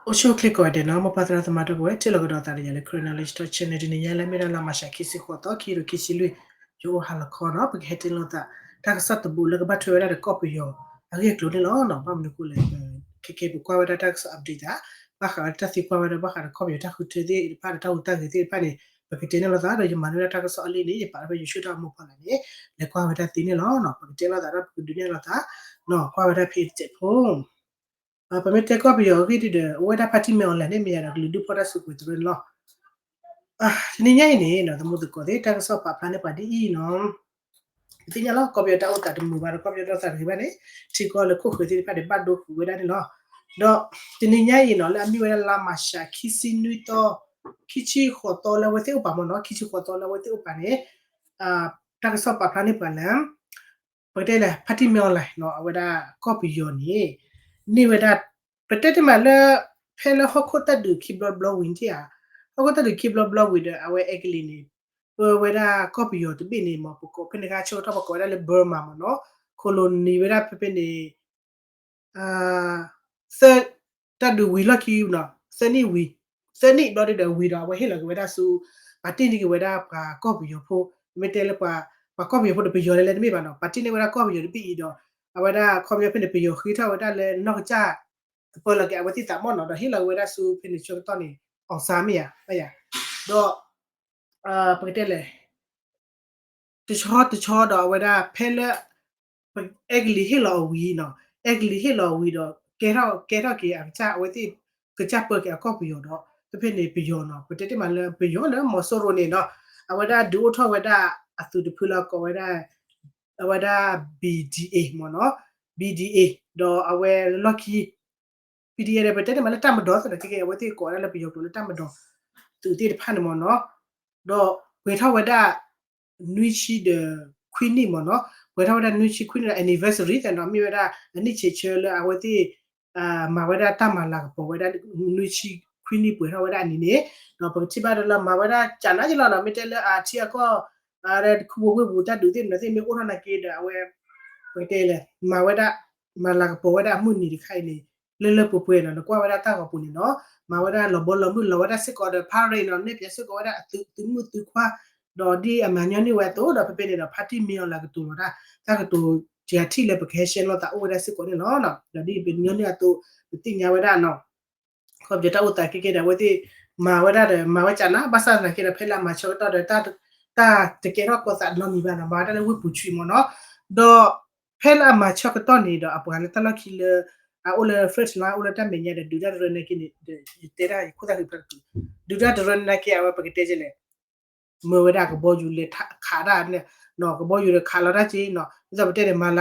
အိၣ်ဆူၣ်အိၣ်ချ့ကိးဂၤဒဲးနီၤ, မိၢ်ပၢ်သရၣ်သမါဒီပုၢ်ဝဲၢ် ထံၣ်လိာ်ကဒီးသးဒီးယၤလၢ Karen Knowledge Talk Channel တနံၤညါလၢမ့ၢ်ဒၣ်လါမၤရှးခံဆံဃိးသီ ခံကထိခံဆံလွံၢ်, ယအိၣ်ဟါလီၤခီနီၤ, ပကဟဲတဲလိာ်သး တၢ်ကစီၣ်တဘိလၢကဘၣ်ထွဲဝဲဒၣ်ဒီးကီၢ်ပယီၤအဂ့ၢ်အကျိၤန့ၣ်လီၤ. ဘၣ်မနုၤအဃိလဲၣ်, ခဲကဲပကွၢ်ဝဲဒၣ်တၢ်ကစီၣ် update သး ဘၣ်ဃးဝဲဒၣ်တၢ်သံကွၢ်ဝဲဒၣ် ဘၣ်ဃးဒီးကီၢ်ပယီၤတၢ်ဃုထၢသ့ၣ်တဖၣ်ဒီးတၢ်ဟူးတၢ်ဂဲၤသ့ၣ်တဖၣ်န့ၣ် ပကတဲန့ၢ်လိာ်သးဒီး ယမၤန့ၢ်ဝဲဒၣ်တၢ်ကစီၣ်အလံာ်န့ၣ် ယပာ်လီၤဖဲ YouTube တၢ်အိၣ်မူဖီလာ်န့ၣ် လဲၤကွၢ်ဝဲဒၣ်သ့န့ၣ်လီၤ. ပကတဲလိာ်သးဒီးပကဒုးနဲၣ်လိာ်သး ကွၢ်ဝဲဒၣ်ဖဲအံၤတစဲးဖိ ပမ့ၢ်တဲကီၢ်ပယီၤအဂ့ၢ်ဒ်ဒီး အိၣ်ဝဲဒၣ်ဖါတံၢ်မ့ၢ်အီၤလဲၣ်န့ၣ် မ့ၢ်ယၤဒီးကလုာ်ဒူၣ်ဖီၣ်တၢ်စုကဝဲၤတရၢန့ၣ်လီၤ. တနံၤညါအံၤန့ၣ် သမူသကိးသ့ၣ် တၢ်ကစီၣ်ပာ်ဖျါန့ၢ်ပှၤဒ်အံၤနီၤ, ပသ့ၣ်ညါလီၤ ကီၢ်ပယီၤတၢ်အိၣ်သးတမုာ်ဘၣ်ဒီး ကီၢ်ပယီၤတၢ်အိၣ်သးတဂ့ၤဘၣ်န့ၣ် ထံကီၢ်လၢခိၣ်ဃၢၤသ့ၣ်တဖၣ်န့ၣ် ဘၣ်ဒိဃုာ်ဝဲဒၣ်န့ၣ်လီၤ. ဒီးတနံၤညါအံၤနီၤ လၢအမ့ၢ်ဝဲဒၣ်လါမၤရှးခံဆံနွံသီ ခံဆံဃိးသီလၢအဝဲသ့ၣ်အိၣ်ပာ်မ့ၢ်နီၤ, ခံဆံဃိးသီလၢအဝဲသ့ၣ်အိၣ်ပာ်န့ၣ် တၢ်ကစီၣ်ပာ်ဖျါန့ၢ်ပှၤလၢ ပကတဲလဲၣ် ဖါတံၢ်မ့ၢ်အီၤလဲၣ်နီၤ အဝဲဒၣ်ကီၢ်ပယီၤန့ၣ် န့ၢ်ဝဲဒၣ် ပတဲတ့ၢ်မးလၢ ဖဲလၢဟီၣ်ခိၣ်တၢ်ဒုးခံဘျီတဘျီဝံၤန့ၣ်ဧါ, ဟီၣ်ခိၣ်တၢ်ဒုးခံဘျီတဘျီဝံၤဒီး အဝဲအဲကလံးန့ၣ် ပဝဲဒၣ်ကီၢ်ပယီၤတဘ့ၣ်န့ၣ်မ့ၢ် ပကိးဖဲန့ၣ်အခါဆၢကတီၢ် ပကိးဝဲဒၣ်လၢ Burma မ့ၢ်နီၤ, ခိၣ်လိၤနံၤဝဲဒၣ်ဖဲဖဲန့ၣ် သၢ တၢ်ဒုးဝံၤလီၢ်ခံနီၤ သၢနံၣ်ဝံၤ သၢနံၣ်ဘျီဒ်ဒီးဝံၤဒီး အဝဲဟ့ၣ်လီၤက့ၤဝဲဒၣ်ဆူ ပာ်တ့ၢ်န့ၢ်က့ၤဝဲဒၣ်ပှၤကီၢ်ပယီၤဖိ, မ့ၢ်တဲလၢပှၤ ပှၤကီၢ်ပယီၤဖိဒီးပယီၤလဲၣ်လဲၣ်တမ့ၢ်ဘၣ်နီၤ, ပာ်တ့ၢ်န့ၢ်ဝဲဒၣ်ကီၢ်ပယီၤတဘ့ၣ်အံၤဒီး အဝဲဒၣ်ခီပညီဖဲန့ၣ် ပယီၤဃ့ထီၣ်ဝဲဒၣ်လၢနီၢ်ကစၢ် သပၢၤလီၤက့ၤအဝဲသ့ၣ်သးမ့ၢ်နီၤ, ဒီးဟ့ၣ်လီၤက့ၤဝဲဒၣ်ဆူဖဲန့ၣ်ဆၢကတီၢ်န့ၣ် အောင်ဆန်း မ့ၢ်ဧါ, ဒီး ပကတဲလဲၣ် တဆီတဆီဒီးအဝဲဒၣ်ဖဲလၢ အဲကလံးဟ့ၣ်လီၤအဝံၤနီၤ, အဲကလံးဟ့ၣ်လီၤအဝံၤဒီး ကဲထီၣ် ကဲထီၣ်က့ၤအကစၢ် အဝဲသ့ၣ် ကစၢ်ပၢက့ၤအကီၢ်ပယီၤဒီး ဖဲဖဲန့ၣ်ပယီၤနီၤ, ပတဲတ့ၢ်မးလၢပယီၤလၢမီၤစိရိၤန့ၣ်နီၤ, အဝဲဒၣ်ဒုးအိၣ်ထီၣ်ဝဲဒၣ်အသုးတဖုလၢကိးဝဲဒၣ် အဝဲဒၣ် ဘီဒီအ့ မ့ၢ်နီၤ, ဘီဒီအ့ ဒီးအဝဲလီၢ်ခံ ဘီဒီအ့ ဒီးပတဲတ့ၢ်မးလၢတၢ်မၤဒီးသုးနီၤ, ခဲကဲအဝဲသ့ၣ်ကိးဝဲဒၣ်လၢပယီၤကျိာ်လၢတၢ်မၤဒီးသုးသ့ၣ်တဖၣ်န့ၣ်မ့ၢ်နီၤ, ဒီးပှဲၤထီၣ်ဝဲဒၣ် နွံဆံဒီးခွံနံၣ်မ့ၢ်နီၤ, ပှဲၤထီၣ်ဝဲဒၣ်နွံဆံခွံနံၣ်ဒီး anniversary သ့ၣ်နီၤ, မ့ၢ်ဝဲဒၣ်အနံၣ်ဆံးဆၢလၢအဝဲသ့ၣ် မၤဝဲဒၣ်တၢ်မၤလၤကပီၤဝဲဒၣ် နွံဆံခွံနံၣ်ပှဲၤထီၣ်ဝဲဒၣ်အနံၤန့ၣ်, ဒီးပကထံၣ်ဘၣ်ဒီးလၢမၤဝဲဒၣ်ကၠးနါယလီၤနီၤ, မ့ၢ်တဲလၢအထံအကီၢ် ခူဝ့ၢ်ပူၤတၢ်ဒုးသ့ၣ်မနုၤသ့ၣ်မ့ၢ်အိၣ်ထီၣ်နာ်က့ဒီး အဝဲ ပကတဲလဲၣ် မၤဝဲဒၣ် မၤလၤကပီၤဝဲဒၣ်အမုၢ်နံၤတခါအံၤန့ၣ် လၢလၢပှဲၤပှဲၤနီၤ, နကွၢ်ဝဲဒၣ်တၢ်ဂီၤပူၤန့ၣ်နီၤ, မၤဝဲဒၣ်လီၤဘီလီၤမုၢ်လီၤဝဲဒၣ်စ့ၢ်ကီးဒီး parade နီၤ, နဲၣ်ဖျါစ့ၢ်ကီးဝဲဒၣ်အသုးမုၣ်သုခွါ, ဒီးဒ်အမၤညီနုၢ်ဝဲအသိးဒီး ဖဲဖဲန့ၣ်ဒီး ဖါတံၢ်မ့ၢ်အီၤလဲၣ်ကတိၤလီၤတၢ် တၢ်ကတိၤစှၤထံၣ်လၢပကဟဲရှဲလိာ်သးအိၣ်ဝဲဒၣ်စ့ၢ်ကီးန့ၣ်လီၤ. ဒီးဒ်ပညီနုၢ်အသိး ပသ့ၣ်ညါဝဲဒၣ်နီၤ ခီပညီတၢ်အိၣ်သးကဲကဲဒီး အဝဲသ့ၣ်မၤဝဲဒၣ်ဒီး မၤဝဲကၠးနါ ဘၣ်ဆၣ်သနာ်က့ဒီးဖဲလၢအမၤဆၢကတီၢ်ဒီး တၢ်တကဲထီၣ်ကီၢ်သးနီတမံၤဘၣ်နီၤ, မၤဝဲဒၣ်လၢဝ့ၢ်ပူၤဆံးမ့ၢ်နီၤ, ဒီးဖဲလၢအမၤဆၢကတီၢ်န့ၣ်ဒီး အပှၤလၢတၢ်လီၢ်ခံလၢ အအိၣ်လၢ front line အိၣ်လၢတၢ်မဲာ်ညါဒီး ဒုးတၢ်တရၢနာ်က့န့ၣ် ယတဲဒၣ်ယခိၣ်သၣ်ဃံဖျါတပူၤ ဒုးတၢ်တရၢနာ်က့ အဝဲပကတဲကလဲၣ် မၤဝဲဒၣ်ကဘီယူၤလဲၤခးတၢ်န့ၣ်နီၤ, ကဘီယူၤဒီးခးလီၤတၢ်က့နီၤ, ဒ်သိးပတဲန့ၣ် မၤ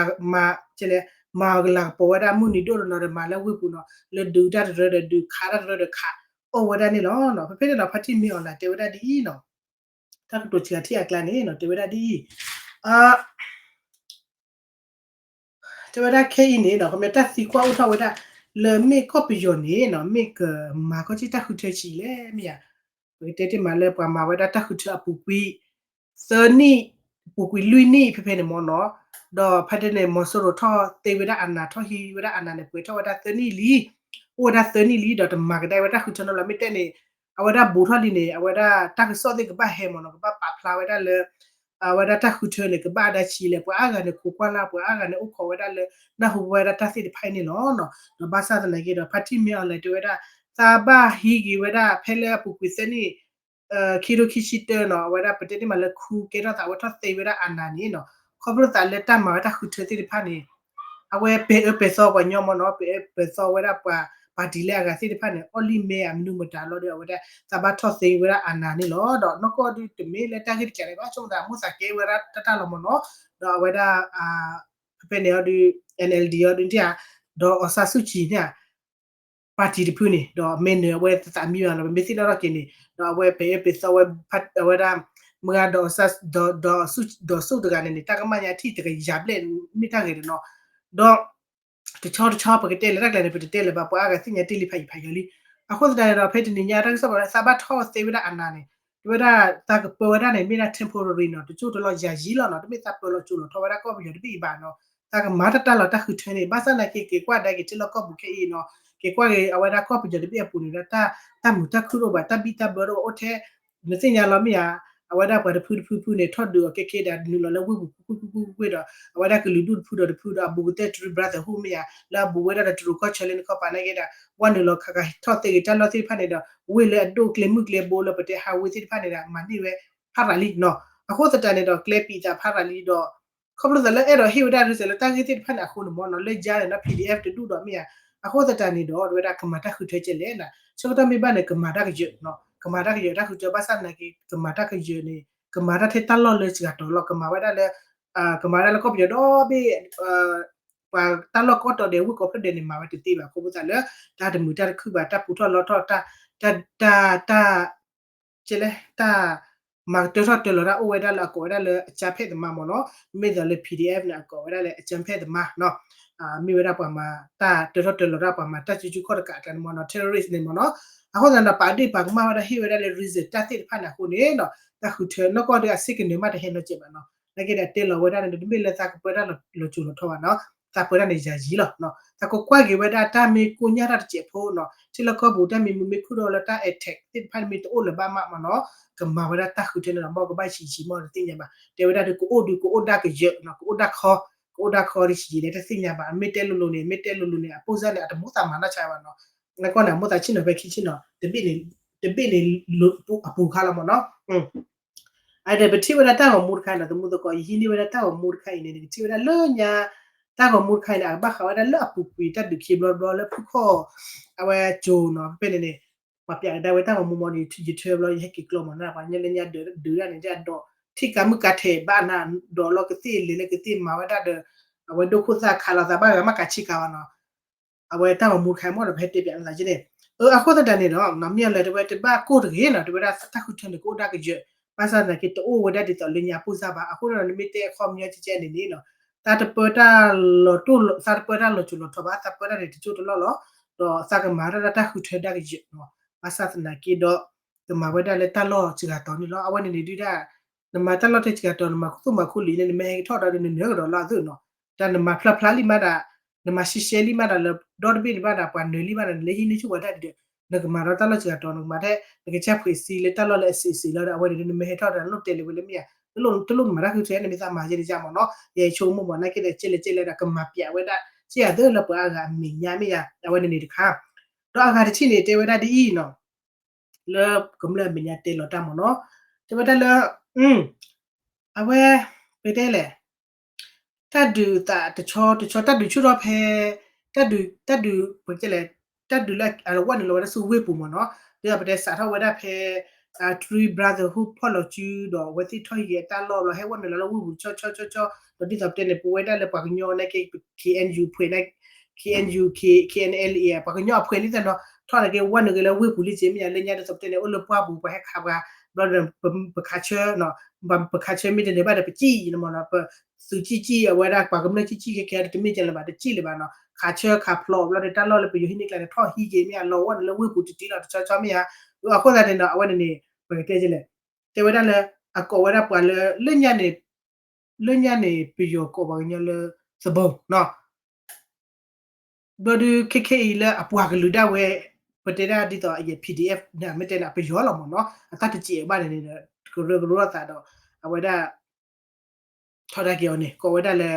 လၤကပီၤဝဲဒၣ်မုၢ်နံၤဒိၣ်တနီၤဒီး မၤလၢဝ့ၢ်ပူၤနီၤ, လၢဒုးတၢ်တရၢဒီးဒုးခးတၢ်တရၢဒီးခးအီၣ်ဝဲဒၣ်န့ၣ်လီၤ. ဖဲဖဲန့ၣ်ဒီး ဖါတံၢ်မ့ၢ်အီၤလဲၣ်တဲဝဲဒၣ်ဒ်အံၤနီၤ, တၢ်ကတိၤစှၤထံၣ်အကျါန့ၣ်နီၤ တဲဝဲဒၣ်ဒ်အံၤ တဲဝဲဒၣ်ခဲအံၤန့ၣ်နီၤ ခီပညီတၢ်သံကွၢ်အိၣ်ထီၣ်ဝဲဒၣ် လၢမ့ၢ်ကီၢ်ပယီၤန့ၣ်နီၤ မ့ၢ်ကမၤကီၢ်စ့ၢ်တၢ်ဃုထၢဆံးလဲၣ်မ့ၢ်ဧါ, ပကတဲတ့ၢ်မးလၢပှၤမၤဝဲဒၣ်တၢ်ဃုထၢအပူၤကွံာ် သၢနံၣ် ပူၤကွံာ်လွံၢ်နံၣ်ဖဲဖဲန့ၣ်မ့ၢ်နီၤ, ဒီးဖဲတန့ၣ် မီၤစိရိၤထီၣ်သ့ဝဲဒၣ်အနး ထီၣ်ဟံးဝဲဒၣ်အနးန့ၣ် ပှဲၤထီၣ်ဝဲဒၣ်သၢနံၣ်လံ, အိၣ်ဝဲဒၣ်သၢနံၣ်လံ ဒီးတမၤကဒါဝဲတၢ်ဃုထၢနီတဘျီ မ့ၢ်တဲန့ၣ် အဝဲဒၣ်ဘူးထီၣ်လံန့ၣ် အဝဲဒၣ်တၢ်ကစီၣ်သ့ၣ်ကဘၣ်ဟဲမ့ၢ်နီၤ ကဘၣ်ပာ်ဖျါဝဲဒၣ်လၢ အဝဲဒၣ်တၢ်ဃုထၢန့ၣ် ကဘၣ်အဒၣ်ဆံးလဲၣ် ပှၤအါဂၤန့ၣ် ခိးကွၢ်လၢ် ပှၤအါဂၤန့ၣ် အိၣ်ခိးဝဲဒၣ်လၢ နၢ်ဟူဝဲဒၣ်တၢ်သ့ၣ်တဖၣ်အံၤန့ၣ်လီၤ. ဒီးဘၣ်ဆၣ်သနာ်က့ဒီး ဖါတံၢ်မ့ၢ်အီၤလဲၣ်တဲဝဲဒၣ် သးဘၣ်ဟံးက့ၤဝဲဒၣ် ဖဲလၢအပူၤကွံာ်သၢနံၣ် ခံကထိခံဆံတၢနီၤ အဝဲဒၣ်ပတဲတ့ၢ်မးလၢ coup ကဲထီၣ်သးဝဲထီၣ်သ့ဝဲဒၣ်အနးန့ၣ်နီၤ ခီဖျိသးလၢတၢ်မၤဝဲတၢ်ဃုထၢသ့ၣ်တဖၣ်န့ၣ် အဝဲပဲာ်အၢပဲာ်သီပှၤညီမ့ၢ်နီၤ ပဲာ်အၢပဲာ်သီဝဲဒၣ်ပှၤ ပၣ်တံၣ်လၢအဂၤသ့ၣ်တဖၣ်န့ၣ် အီၣ်လံၢ်မဲအမနုၤမတၤလီၤဒီး အဝဲဒၣ်သးဘၣ်ထီၣ်သ့ဝဲဒၣ်အနးန့ၣ်လီၤ. ဒီးနီၢ်ကီၢ်ဒုးတမ့ၢ်လၢတၢ်ဂ့ၢ်တကးလၢၤဘၣ် ဆိကမိၣ်သး မိၢ်သးကဲဝဲဒၣ်တၢ်တၢ်လီၤမ့ၢ်နီၤ ဒီးအဝဲဒၣ် ဖဲဖဲန့ၣ်အီၤဒုး NLD အီၤဒုး ဒီး အောင်ဆန်းစုကြည် န့ၣ် ပၣ်တံၣ်တဖုန့ၣ် ဒီးမ့ၢ်နၢၤအဝဲသးမံဘၣ်နီၤ ပမ့ၢ်သ့ၣ်နီၣ်ထီၣ်က့ၤန့ၣ် ဒီးအဝဲပဲာ်အၢပဲာ်သီဝဲ အဝဲဒၣ် မုၢ်ဂၤဒီး ဒီးဆူၣ်တဂၤန့ၣ်န့ၣ် တၢ်ကမၣ်ညါထံၣ်တကယၤဘျဲၣ် မ့ၢ်တၢ်ဂ့ၤတနီၤ ဒီး တဆီတဆီပကတဲလၢတၢ်ကျဲၤန့ၣ် ပတတဲလၢၤဘၣ် ပှၤအါဂၤသ့ၣ်ညါတ့ၢ်လံဖးယံၤဖးယီၤလံ. အဃိသတးန့ၣ်ဒီး ဖဲတနံၤညါတၢ်ကစီၣ်ပာ်လၢသးဘၣ်ထီၣ်သ့ဝဲဒၣ်အနးန့ၣ် တဲဝဲဒၣ်သးကပၢဝဲဒၣ်န့ၣ် မ့ၢ်ဒၣ် temporary နီၤ တကၠိၢ်တလီၢ်ယၤယံၤလီၤနီၤ တမ့ၢ်သးပၢလီၤကၠိလီၤထီဝဲဒၣ်ကီၢ်ပယီၤတဘ့ၣ်အံၤဘၣ်နီၤ သးကမၤတၢ်တၢ်လီၢ်တၢ်ဃုထၢန့ၣ် ဘၣ်ဆၣ်သနာ်က့ က့ၤကွၢ်ကဒါက့ၤထံလီၢ်ကီၢ်ပူၤခဲအံၤနီၤ, က့ၤကွၢ်က့ၤအဝဲဒၣ်ကီၢ်ပယီၤတဘ့ၣ်အပူၤန့ၣ်ဒီး တၢ်မုာ်တၢ်ခုၣ်တအိၣ်ဘၣ် တၢ်ဘံၣ်တၢ်ဘၢတအိၣ် အိၣ်ထဲ နသ့ၣ်ညါလီၤမ့ၢ်ဧါ, အဝဲဒၣ်ပှၤတဖုတဖုဖုန့ၣ် ထီၣ်ဒုးအီၤကဲကဲဒီး နုာ်လီၤလၢဝ့ၢ်ပူၤကွ့ၢ်ကွ့ၢ်ကွ့ၢ်ကွ့ၢ်ဒီး အဝဲဒၣ်ကလုာ်ဒူၣ်တဖုဒီးတဖုဒီး အဘူးကတၢၢ် Three Brotherhood မ့ၢ်ဧါ, လၢအဘူးဝဲဒၣ်ဒီးတရူးကီၢ်ဆၢလၢနခီပၤနာ်က့ဒီး ဝဲနုာ်လီၤခးခးထီၣ်သ့ဂ့ၤတၢ်လီၢ်သ့ၣ်တဖၣ်န့ၣ်ဒီး ဝ့ၢ်လၢအဒိၣ်ကျဲမုၢ်ကျဲဘိလၢပတဲ highway သ့ၣ်တဖၣ်န့ၣ်ဒီး မၤန့ၢ်ဝဲဖးရၤလံနီၤ. အဃိသတးန့ၣ်ဒီး ကျဲပံးသးဖးရၤလံဒီး ခီဖျိသးလၢအဲၣ်ဒိးဟ့ၣ်ဝဲဒၣ်ရ့စဲးလၢတၢ်ဂ့ၢ်သ့ၣ်တဖၣ်န့ၣ်အဃိန့ၣ်မ့ၢ်နီၤ လၢယါန့ၣ်နီၤ PDF တဒူၣ်ဒီးမ့ၢ်ဧါ, အဃိသတးန့ၣ်ဒီး တဝဲဒၣ်ကမၤတၢ်ဃုထၢကဲလဲၣ်နီၤ ဆၢကတီၢ်မ့ၢ်ဘၣ်န့ၣ် ကမၤတၢ်ကယၢၤနီၤ ကမၤတၢ်ကယၢၤတၢ်ဃုထၢ ဘၣ်ဆၣ်သနာ်က့ ကမၤတၢ်ကယၢၤန့ၣ် ကမၤတၢ်ထဲတၢ်လီၢ်လၢစှၤတီၤလီၤ ကမၤဝဲဒၣ်လၢ ကမၤဝဲဒၣ်လၢကီၢ်ပယီၤဒီဘ့ၣ် ပှၤတၢ်လီၢ်ကိးတီၤဒဲး ဝ့ၢ်ကိးဖျၢၣ်ဒဲးန့ၣ် မၤဝဲတသ့ဘၣ် ခီဖျိသးလၢ တၢ်တမုာ်တၢ်တခုၣ်ဘၣ် တၢ်ပူၤထီၣ်လီထီၣ် တၢ် တၢ် တၢ် ကဲလဲၣ် တၢ်မၤကတၢထီၣ်တၢလီၤတၢ်အိၣ်ဝဲဒၣ်လၢအကိးဝဲဒၣ်လၢ အကြမ်းဖက်သမား မ့ၢ်နီၤ, မ့ၢ်သိးလၢ PDF န့ၣ် အကိးဝဲဒၣ်လၢ အကြမ်းဖက်သမား နီၤ, မ့ၢ်ဝဲဒၣ်ပှၤမၤတၢ်တၢထီၣ်တၢလီၤတၢ် ပှၤမၤတၢ်စုဆူၣ်ခီၣ်တကးအကျါန့ၣ်မ့ၢ်နီၤ terrorist န့ၣ်မ့ၢ်နီၤ, အဃိသတးဒီး ပာ်ဒ့ၣ်ပာ်ကမၣ်ဝဲဒၣ်ဟ့ၣ်ဝဲဒၣ်လၢ reason တၢ်သ့ၣ်တဖၣ်န့ၣ်အဃိန့ၣ်နီၤ တၢ်ဃုထၢနီၢ်ကီၢ်ဒီးအစ့ၢ်ကနၣ်မးတဟဲနီတစဲးဘၣ်နီၤ, နာ်က့ဒီးတဲလီၤဝဲဒၣ်န့ၣ် တမ့ၢ်လၢသးကပၢတၢ်လီၤစိၤလီၤထီဘၣ်နီၤ, သးပၢတၢ်န့ၣ်ယၤယံၤလီၤ, သးကကွၢ်က့ၤဝဲဒၣ်တၢ်မ့ၢ်ကိညၢ်တၢ်တစဲးဖိနီၤ ထံလီၢ်ကီၢ်ပူၤတၢ်မ့ၢ်မုာ်မ့ၢ်ခုၣ်ဒီးလၢတၢ် attack သ့ၣ်တဖၣ်မ့ၢ်တအိၣ်လၢၤဘၣ်မးမ့ၢ်နီၤ, ကမၤဝဲဒၣ်တၢ်ဃုထၢန့ၣ်ဒီး ဘၣ်ကဘၣ်ဆံးဆံးမ့ၢ်တသ့ၣ်ညါဘၣ်, တဲဝဲဒၣ်ဒီး ကအိၣ်ဒုးကအိၣ်ဒၣ်ကယၢၤနီၤ ကအိၣ်ဒၣ်ခီ ကအိၣ်ဒၣ်ခီဒ်ဆံးယံၤန့ၣ် တသ့ၣ်ညါဘၣ်, မ့ၢ်တဲလိၤလိၤန့ၣ် မ့ၢ်တဲလိၤလိၤန့ၣ် အပိၢ်စၢ်န့ၣ် အတမိၣ်သးမၤနီၢ်ဆါဘၣ်နီၤ, နကီၢ်န့ၣ် အမိၣ်သးဆ့ၣ်နီၤဖဲခံဆ့ၣ်နီၤ တဘ့ၣ်န့ၣ် တဘ့ၣ်န့ၣ် အပူၤခါလီၤမ့ၢ်နီၤ အဒီးပထံၣ်ဝဲဒၣ်တၢ်ဂီၤမူတခါန့ၣ် သမူသကိး ယဟံးန့ၢ်ဝဲဒၣ်တၢ်ဂီၤမူတခါအံၤန့ၣ် နကထံၣ်ဝဲဒၣ်လၢညါ တၢ်ဂီၤမူတခါအံၤန့ၣ် အကဘၣ်ဃးဝဲဒၣ်လၢအပူၤကွံာ်တၢ်ဒုးခံဘျီတဘျီလၢဖုၣ်ခီၣ် အဝဲကၠိၤနီၤ ဖဲဖဲန့ၣ်န့ၣ် ပှၤပျးကဒါဝဲတၢ်ဂီၤမူမ့ၢ်ဒီး ယထၢဘျီ ယဟဲက့ၤကျီမ့ၢ်နီၤ ပှၤကညီလၢညါဒုးဒၣ်န့ၣ် ဒ်အဒိး ထံၣ်ကါမုၣ်ကါထဲးဘၣ်နၤ ဒိးလီၤကသ့ၣ်လဲၤလၢကသ့ၣ်မၤဝဲဒၣ်ဒီး အဝဲဒိၣ်ခိၣ်သၣ်ခးလီၤသးဘၣ်ဂၤမးကးဆံးကးဘၣ်နီၤ အဝဲတၢ်ဂီၤမူတခါမ့ၢ်ဒီး ပဟဲတဲပျးနသးက့န့ၣ် အဃိသတးန့ၣ်ဒီး မ့ၢ်အီၤလဲၣ် တဝဲတဘၣ်ကိၢ်တဂ့ၤနီၤ တဝဲဒၣ်တၢ်ဃုထၢန့ၣ် ကအိၣ်ဒၣ်ကယၢၤ ဘၣ်ဆၣ်သနာ်က့ တအိၣ်ဝဲဒၣ်ဒ်သိးလၢညါအပိၢ်စၢ်ဘၣ် အဃိန့ၣ်ဒီး နမ့ၢ်တဲအခီပညီကဲကဲန့ၣ်န့ၣ်နီၤ သးတပၢတၢ်လီၤတိၢ် သးတပၢတၢ်လီၤစိၤလီၤထီဘၣ် သးပၢတၢ်န့ၣ်တစိၢ်တလီၢ်လီၤ ဒီးသးကမၤတၢ်လၢတၢ်ဃုထၢဒၣ်ကယၢၤနီၤ ဘၣ်ဆၣ်သနာ်က့ဒီး ကမၤဝဲဒၣ်လၢတၢ်လီၢ်စှၤတီၤန့ၣ်လီၤ အဝဲန့ၣ်န့ၣ်ဒုၣ်ဒၣ် နမၤတၢ်လီၢ်ထဲစှၤတီၤ နမၤခူသူၣ်မၤခူလံာ်န့ၣ် နမ့ၢ်ဟဲကထီၣ်ဒီးနနၢၤကဒီးလၢအသ့ၣ်နီၤ တၢ်နမၤဖျါဖျါလံမးဒၣ် နမၤရှဲရှဲလံမးဒၣ်လၢ ဒီတဘ့ၣ်န့ၣ်ဘၣ်ဒၣ် ပှၤနၢၤလံမးဒၣ် နလဲၤဟံးန့ၢ်ဆူၣ်ပှၤတၢ်ဒုး နကမၤဒီးတၢ်လီၢ်စှၤတီၤ နကမၤထဲ နကစၢ်ဖှဲးစံလၢတၢ်လီၢ်လၢအစံးစံးလီၤဒီး အဝဲန့ၣ် နမ့ၢ်ဟဲထီၣ်ဒီး နလိၣ်တဲလၢၤဝဲလၢမ့ၢ်ယါ တလိၣ်နမၤတၢ်ဃုထၢန့ၣ် မ့ၢ်သးမၤယဲန့ၣ်ယါမ့ၢ်နီၤ ယဲဆိကမိၣ်မ့ၢ်နာ်က့ဒီး ကဲလဲၣ်ကဲလဲၣ်ဒီး ကမၤပျးဝဲဒၣ် ကဲယၤသ့လၢပှၤအါဂၤအမဲာ်ညါမ့ၢ်ယါ အဝဲန့ၣ်န့ၣ်တခါ ဒီးအဂၤတထံၣ်န့ၣ် တဲဝဲဒၣ်ဒ်အံၤနီၤ လၢကမျၢၢ်အမဲာ်ညါတဲလီၤတၢ်မ့ၢ်နီၤ တဲဝဲဒၣ်လၢ အဝဲ ပတဲလဲၣ် တၢ်ဒုးသးတဆီတဆီ တၢ်ဒုးဆူၣ်ထီၣ်ဖဲ တၢ်ဒုး တၢ်ဒုး ပတဲလဲၣ် တၢ်ဒုးလၢအဝဲနုာ်လီၤဝဲဒၣ်ဆူဝ့ၢ်ပူၤမ့ၢ်နီၤ ဒ်သိးပတဲစးထီၣ်ဝဲဒၣ်ဖဲ Three Brotherhood ဖီၣ်လီၤစုဒီး အဝဲသ့ၣ်ထီၣ်ဟံးက့ၤအတၢ်လီၢ်ဘျီ ဟဲဝဲနုာ်လီၤလၢဝ့ၢ်ပူၤဆီဆီဆီဆီ ဒီးဒ်သိးပတဲန့ၣ် ပဝဲဒၣ်လၢပှၤကညီနာ်က့ KNU ဖှဲး KNU KNLA ပှၤကညီအဖှဲးလံသ့ၣ်နီၤ ထီၣ်နာ်က့ဝဲနုာ်က့ၤလၢဝ့ၢ်ပူၤလံက့မ့ၢ်ယါ လၢညါဒ်သိးပတဲန့ၣ် အိၣ်လၢပှၢ်ပူၤ ပှၤဟဲခးပှၤ ဘျီဒီး ပခးဆၢ ပခးဆၢမ့ၢ်တန့ၢ်ဘၣ်ဒီး ပစံၣ်မ့ၢ်နီၤ ပသုးစံၣ်စံၣ် အဝဲဒၣ်ပှၤကမျၢၢ်စံၣ်စံၣ် ခဲခဲဒီး တမ့ၢ်ကဲလၢၤဘၣ် တစံၣ်လၢၤဘၣ်နီၤ ခးဆၢခးဖျိးဘျီဒီး တၢ်လီၢ်လၢပယီၤဟံးန့ၢ်ကျါန့ၣ် ထီၣ်ဟံးက့ၤမ့ၢ်ယါ လီၤဝဲနုာ်လၢဝ့ၢ်ပူၤတတ့လီၤ တဆီဆီမ့ၢ်ယါ အဃိသတးန့ၣ်နီၤ အဝဲန့ၣ်န့ၣ် ပကတဲကလဲၣ် တဲဝဲဒၣ်လၢ အကိးဝဲဒၣ်ပှၤလၢ လၢညါန့ၣ် လၢညါန့ၣ် ပယီၤကိးပှၤကညီလၢ သဘီနီၤ ဘျီဒုးခဲခဲအံၤလၢအပှၤကလုာ်ဒၣ်ဝဲ ပတဲဒၣ်ဒ်သိးအယဲၢ် PDF န့ၣ် မ့ၢ်တဲန့ၣ် ပယီၤလီၤမ့ၢ်နီၤ အတၢ်တစဲးဘၣ်န့ၣ်န့ၣ်ဒီး ကရၢကရိအသးဒီး အဝဲဒၣ် ထီဒါက့ၤအီၤန့ၣ် ကိးဝဲဒၣ်လၢ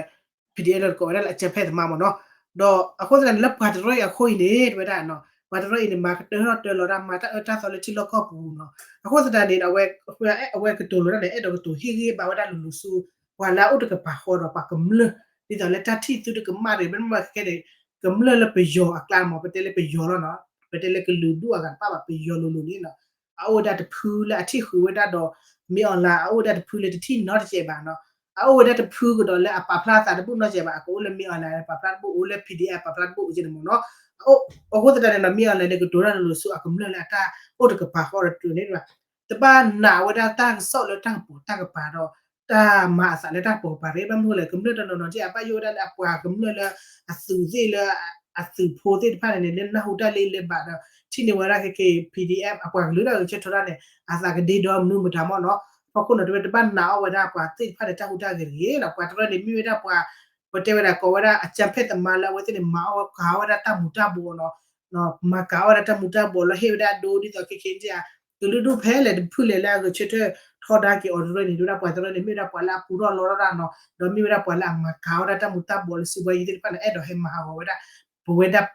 PDF လၢကိးဝဲဒၣ်လၢအကြမ်းဖက်သမားမ့ၢ်နီၤ ဒီးအဃိသတးန့ၣ် လၢပှၤတရၢအံၤအဃိအံၤန့ၣ် တဝဲဒၣ်နီၤ ပှၤတရၢအံၤန့ၣ် မၤကတၢၢ်ထီၣ်တၢလီၤတၢ် မၤတၢ်အၢတၢ်သီလၢထံလီၢ်ကီၢ်ပူၤနီၤ အဃိသတးန့ၣ် အဝဲ အဝဲကတိၤလီၤတၢ်န့ၣ် အဲၣ်ဒိးကတိၤဟ့ၣ်ဂံၢ်ဘါဝဲဒၣ်လိၤလိၤဆူ ပှၤလၢအအိၣ်တကပၤဃီဒီးပှၤကမျၢၢ် ဒ်သိးလၢတၢ်ထံၣ်သုတကမၣ်တဂ့ၤ ဘၣ်မ့ၢ်ခဲခဲန့ၣ် ကမျၢၢ်လၢပယီၤအကျါမ့ၢ် ပတဲလၢပယီၤလီၤနီၤ ပတဲလၢကလုာ်ဒူၣ်အဂၤတဖၣ်ဘၣ် ပယီၤလိၤလိၤန့ၣ်နီၤ အအိၣ်ဝဲဒၣ်တဖုလၢအထံၣ်ဃုာ်ဝဲဒၣ်ဒီး မ့ၢ်အီၤလၢ အအိၣ်ဝဲဒၣ်တဖုလၢတထံၣ်နီတစဲးဘၣ်နီၤ အအိၣ်ဝဲဒၣ်တဖုကဒီးလၢအပာ်ဖျါအသးတဘိၣ်နီတစဲးဘၣ် အကအိၣ်လၢမ့ၢ်အီၤလၢပာ်ဖျါတဘိၣ် အိၣ်လၢ PDF ပာ်ဖျါတဘိၣ် အိၣ်ကဲန့ၣ်မ့ၢ်နီၤ အဃိသတးန့ၣ်နီၤ မ့ၢ်အီၤလၢန့ၣ် ကတိၤတၢ်လိၤလိၤဆူအကမျၢၢ်လၢအတၢ်အိၣ်တကပၤဃီဒီးတုၤန့ၣ် တဘၣ်နာ်ဝဲဒၣ်တၢ်ကစီၣ်လၢတၢ်ကပီၤတၢ်ကပၤဒီး တၢ်မၤအသးလၢတၢ်ကပီၤကပၤတဂ့ၤ ဘၣ်မနုၤလဲၣ် ကမျၢၢ်တနီၤနီၤက့ အဘၣ်ယိၣ်ဝဲဒၣ်လၢအပှၤကမျၢၢ်လၢ အသုးသ့ၣ်လၢ အသုးဖိသ့ၣ်တဖၣ်န့ၣ်န့ၣ် လၢနၢ်ဟူတၢ်လၢလၢဘၣ်ဒီး ထံၣ်န့ၢ်ဝဲဒၣ်ခဲက့ PDF အပှၤကလုာ်ဒၣ်ဂဲၤဆၢထၢၣ်ဒၣ်န့ၣ် အသးကဒ့ဒီမနုၤမတၤမ့ၢ်နီၤ အဖီခိၣ်နီၤ တဝဲတဘၣ်နာ်အီၣ်ဝဲဒၣ်ပှၤသ့ၣ်တဖၣ်န့ၣ် တၢ်ဟူးတၢ်ဂဲၤတဂ့ၤနီၤ ပှၤတရၢန့ၣ် မ့ၢ်ဝဲဒၣ်ပှၤ ပတဲဝဲဒၣ်ကိးဝဲဒၣ် အကြမ်းဖက်သမား လၢအဝဲသ့ၣ်န့ၣ် မၤအီၣ်ကၤဝဲဒၣ်တၢ်မူၤတၢ်ဘှီးနီၤ, မၤကၤဝဲဒၣ်တၢ်မူၤတၢ်ဘှီးလီၤ ဟ့ၣ်ဝဲဒၣ်ဒိဒ်သိးခဲခဲန့ၣ် ကလုာ်ဒူၣ်ဖဲလဲၣ်တဖုလဲၣ်လၢအဂဲၤဆၢထၢၣ်ထီဒါက့ၤအီၤတရၢန့ၣ် ဒ်ဝဲဒၣ်ပှၤတရၢန့ၣ် မ့ၢ်ဝဲဒၣ်ပှၤလၢအပူၤထီၣ်လီထီၣ်တၢ်နီၤ, ဒီးမ့ၢ်ဝဲဒၣ်ပှၤလၢအမၤကၤဝဲဒၣ်တၢ်မူၤတၢ်ဘှီးလၢစုဘၣ်ယံၤသ့ၣ်တဖၣ်န့ၣ် အဲၣ်ဒိးဟဲမၤဟးဂီၤဝဲဒၣ် ပဝဲဒၣ်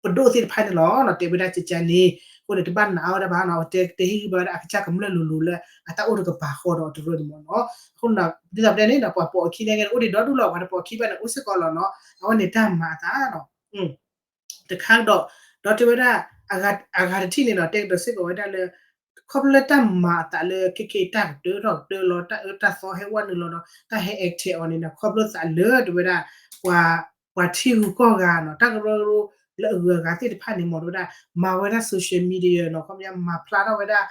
ပဒိၣ်သ့ၣ်တဖၣ်န့ၣ်လီၤ. တဲဝဲဒၣ်ကကန့ၣ် အဃိန့ၣ် တဘၣ်နာ်အီၤဝဲဒၣ်ဘၣ်နီၤ, အဝဲတဲဟ့ၣ်ဂံၢ်ဘါဝဲဒၣ်အကစၢ်ကမျၢၢ်လိၤလိၤလၢ အတၢ်အိၣ်တကပၤဃီဒီးအီၤတရၢန့ၣ်မ့ၢ်နီၤ. အဃိန့ၣ် ဒ်သိးပတဲန့ၣ်ဒီး ပှၤပိာ်အခံန့ၣ်က့န့ၣ် အိၣ်ဒံးဒီဒူၣ်လီၤ, ပှၤတပိာ်အခံဘၣ်န့ၣ် အိၣ်စ့ၢ်ကီးလီၤနီၤ, အဝဲန့ၣ်တၢ်မၤအသးနီၤ တခါကဒီး, ဒီးတဲဝဲဒၣ် အဂၤတထံၣ်န့ၣ်နီၤ တဲကဒီးစ့ၢ်ကီးဝဲဒၣ်လၢ ခီဖျိလၢတၢ်မၤအသးလၢခဲခဲအံၤ တၢ်ကတၢၢ်ထီၣ်ကတၢၢ်လီၤ တၢ်အၢတၢ်သီဟဲဝဲနုာ်လီၤဒီး တၢ်ဟဲ attack အီၤန့ၣ်နီၤ ခီဖျိသးလၢတဲဝဲဒၣ် ပှၤ ပှၤထံဂုၤကီၢ်ဂၤနီၤ တၢ်ကရၢကရိလၢအဂုၤအဂၤသ့ၣ်တဖၣ်န့ၣ် မ့ၢ်တဲဝဲဒၣ် မၤဝဲဒၣ် social media နီၤ ခီပညီမၤဖျါထီၣ်ဝဲဒၣ်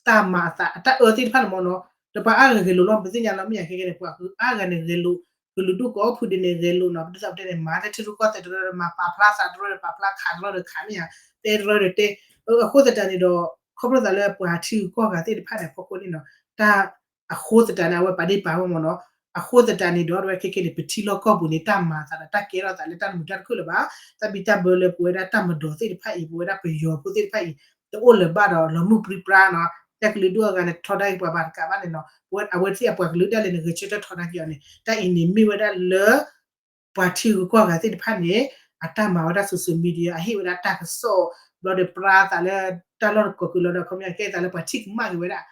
တၢ်မၤအသး တၢ်အၢသ့ၣ်တဖၣ်န့ၣ်မ့ၢ်နီၤ, ဒီးပှၤအါဂၤဂဲၤလိာ်လီၤ ပသ့ၣ်ညါလီၤ မ့ၢ်ယၤခဲကဲန့ၣ် ပှၤအါဂၤန့ၣ်ဂဲၤလိာ် ကလုာ်ဒူၣ်ကိးဖုဒဲးန့ၣ် ဂဲၤလိာ်နီၤ, ဒ်သိးပတဲန့ၣ် မၤတၢ်ထံရူၢ်ကီၢ်သဲးတရၢ မၤပာ်ဖျါသးတရၢဒီး ပာ်ဖျါခးတရၢဒီးခးမ့ၢ်ဧါ, တဲတရၢဒီးတဲ, အဃိသတးန့ၣ်ဒီး ခီဖျိသးလၢပှၤထံဂုၤကီၢ်ဂၤသ့ၣ်တဖၣ်န့ၣ် အဖီခိၣ်န့ၣ်နီၤ, တၢ်အဃိသတးန့ၣ် အဝဲပာ်ဒ့ၣ်ပာ်ဝဲမ့ၢ်နီၤ, အဃိသတးန့ၣ်ဒီး တဝဲခဲကဲန့ၣ် ပထံလီၢ်ကီၢ်ပူၤန့ၣ် တၢ်မၤအသးဒီးတၢ်ကဲထီၣ်သးလၢတၢ်မုာ်တၢ်တခုၣ်လၢၤဘၣ်, တၢ်ဘံၣ်တၢ်ဘၢလၢပဝဲဒၣ်တၢ်မၤဒိးသ့ၣ်တဖၣ်အံၤ ပဝဲဒၣ်ပယီၤဖိသ့ၣ်တဖၣ်အံၤ တအိၣ်လၢၤဘၣ်ဒီး လီၤမုၢ်ပြံပြါနီၤ, တၢ်ကလုာ်ဒူၣ်အဂၤန့ၣ် ထီဒါက့ၤပှၤဘၣ်တကးဘၣ်န့ၣ်နီၤ, ပဝဲအဝဲသ့ၣ်အပှၤကလုာ်ဒၣ်လဲာ်န့ၣ် ဂဲၤဆၢထၢၣ်ထီဒါက့ၤအီၤန့ၣ် တၢ်အံၤန့ၣ်မ့ၢ်ဝဲဒၣ်လၢ ပှၤထံဂုၤကီၢ်ဂၤသ့ၣ်တဖၣ်န့ၣ် အတၢ်မၤဝဲဒၣ် social media အဟ့ၣ်ဝဲဒၣ်တၢ်ကစီၣ် ဘျီဒီးပြါသးလၢတၢ်လီၢ်တကီၢ်ကလီဒီး ခီပညီကဲသးလၢပှၤထံၣ်ကမၣ်က့ၤဝဲဒၣ်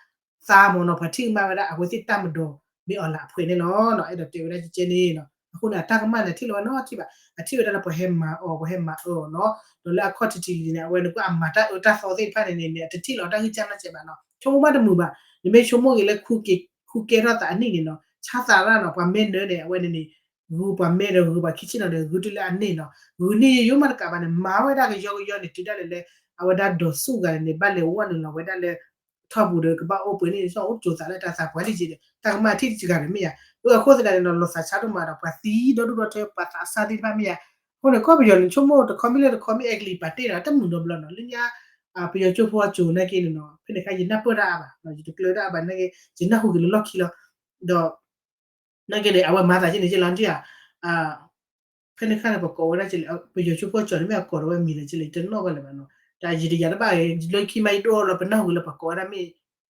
သးမ့ၢ်နီၤ, ပှၤထံၣ်ကမၣ်ဝဲဒၣ် အဝဲသ့ၣ်တၢ်မၤဒိး မ့ၢ်အီၤလၢအဖှဲးန့ၣ်လီၤနီၤ, အဲၣ်ဒိးတဲဝဲဒၣ်ကကဲန့ၣ်နီၤ, အဃိန့ၣ် အတၢ်ကမၣ်န့ၣ် ထံၣ်လီၤဝဲနီတထံၣ်ဘၣ်, အထံၣ်ဝဲဒၣ်လၢပှၤဟဲမၤအီၤ ပှၤဟဲမၤအၢအီၤနီၤ, ဒီးလၢအခီၣ်ထံးထံးလံၤန့ၣ် အဝဲန့ၣ်ကွၢ်အမၤတၢ်အၢတၢ်သီသ့ၣ်တဖၣ်န့ၣ်န့ၣ် အတထံၣ်လီၤတၢ်ဂံၢ်စၢ်ဘၣ်စဲးဘၣ်နီၤ, ဆိကမိၣ်ဘၣ်တမုာ်ဘၣ်, နမ့ၢ်ဆိကမိၣ်ဂ့ၤလၢ ခူကဲထီၣ်သးအနံၣ်န့ၣ်နီၤ, ဆါသးရၣ်နီၤ, ပှၤမ့ၢ်နၢန့ၣ် အဝဲန့ၣ်န့ၣ် ဂုၤပှၤမဲဒီးဂုၤပှၤခံဆ့ၣ်နီၤဒီး ဂုၤတုၤလၢအန့ၣ်နီၤ, ဂုၤန့ၢ်ယိယိမးတကးဘၣ်န့ၣ် မၤဝဲဒၣ်ကယီကယီန့ၣ် တုၤဒၣ်လဲာ်လၢ အဝဲဒၣ်ဒီးဆူၣ်ဂၤန့ၣ် ဘၣ်လဲၤဝဲနုာ်လီၤဝဲဒၣ်လၢ ထီၣ်ပူၤဒီး ကဘၣ်အိၣ်ပှဲၤန့ၣ် ဆိကမိၣ်ကၠိၤသးလၢတၢ်သးပှၢ်ဒ်က့ၤဒီး တၢ်ကမၣ်ထံၣ်တစှၤဒီးမ့ၢ်ယါ, အဃိသတးန့ၣ်ဒီး လီၤသးဆါဒိၣ်မးဒီး ပှၤသံဒီဒူၣ်ဒီထၢ ပှၤသးစၢ်သ့ၣ်တဖၣ်မ့ၢ်ယါ, အဃိန့ၣ် ကီၢ်ပယီၤန့ၣ် ဆိကမိၣ်တခီမ့ၢ်လၢတခီမ့ၢ်အဲကလံးပာ်တ့ၢ်ဒီး တၢ်မုာ်နီတဘျီနီၤ, လၢညါ ပယီၤကၠိဖိအကၠိၤနာ်က့န့ၣ်နီၤ, ဖဲန့ၣ်အခါ ယနၢ်ပၢၢ်တၢ်အါဘၣ်, ယတကျၢၤတၢ်အါဘၣ်နာ်က့ ယနၢ်ဟူက့ၤလၢလီၢ်ခံလီၤ, ဒီး နာ်က့န့ၣ် အဝဲမၤသးက့န့ၣ်က့လီၤ နထံၣ်ဧါ, ဖဲန့ၣ်အခါန့ၣ် ပှၤကိးဝဲဒၣ်က့လဲၣ်, ပယီၤကၠိဖိကၠိၤန့ၣ် မ့ၢ်အကိးဒီးဝဲမံၤဒီးက့လဲၣ် ယတနီၣ်ဘၣ်လၢၤဘၣ်နီၤ, တၢ်ယံာ်တယၤတဘၣ်ဂ့ၤ လၢခံမးယဒိၣ်လီၤ ပနၢ်ဟူလၢပှၤကိးဝဲဒၣ်မ့ၢ်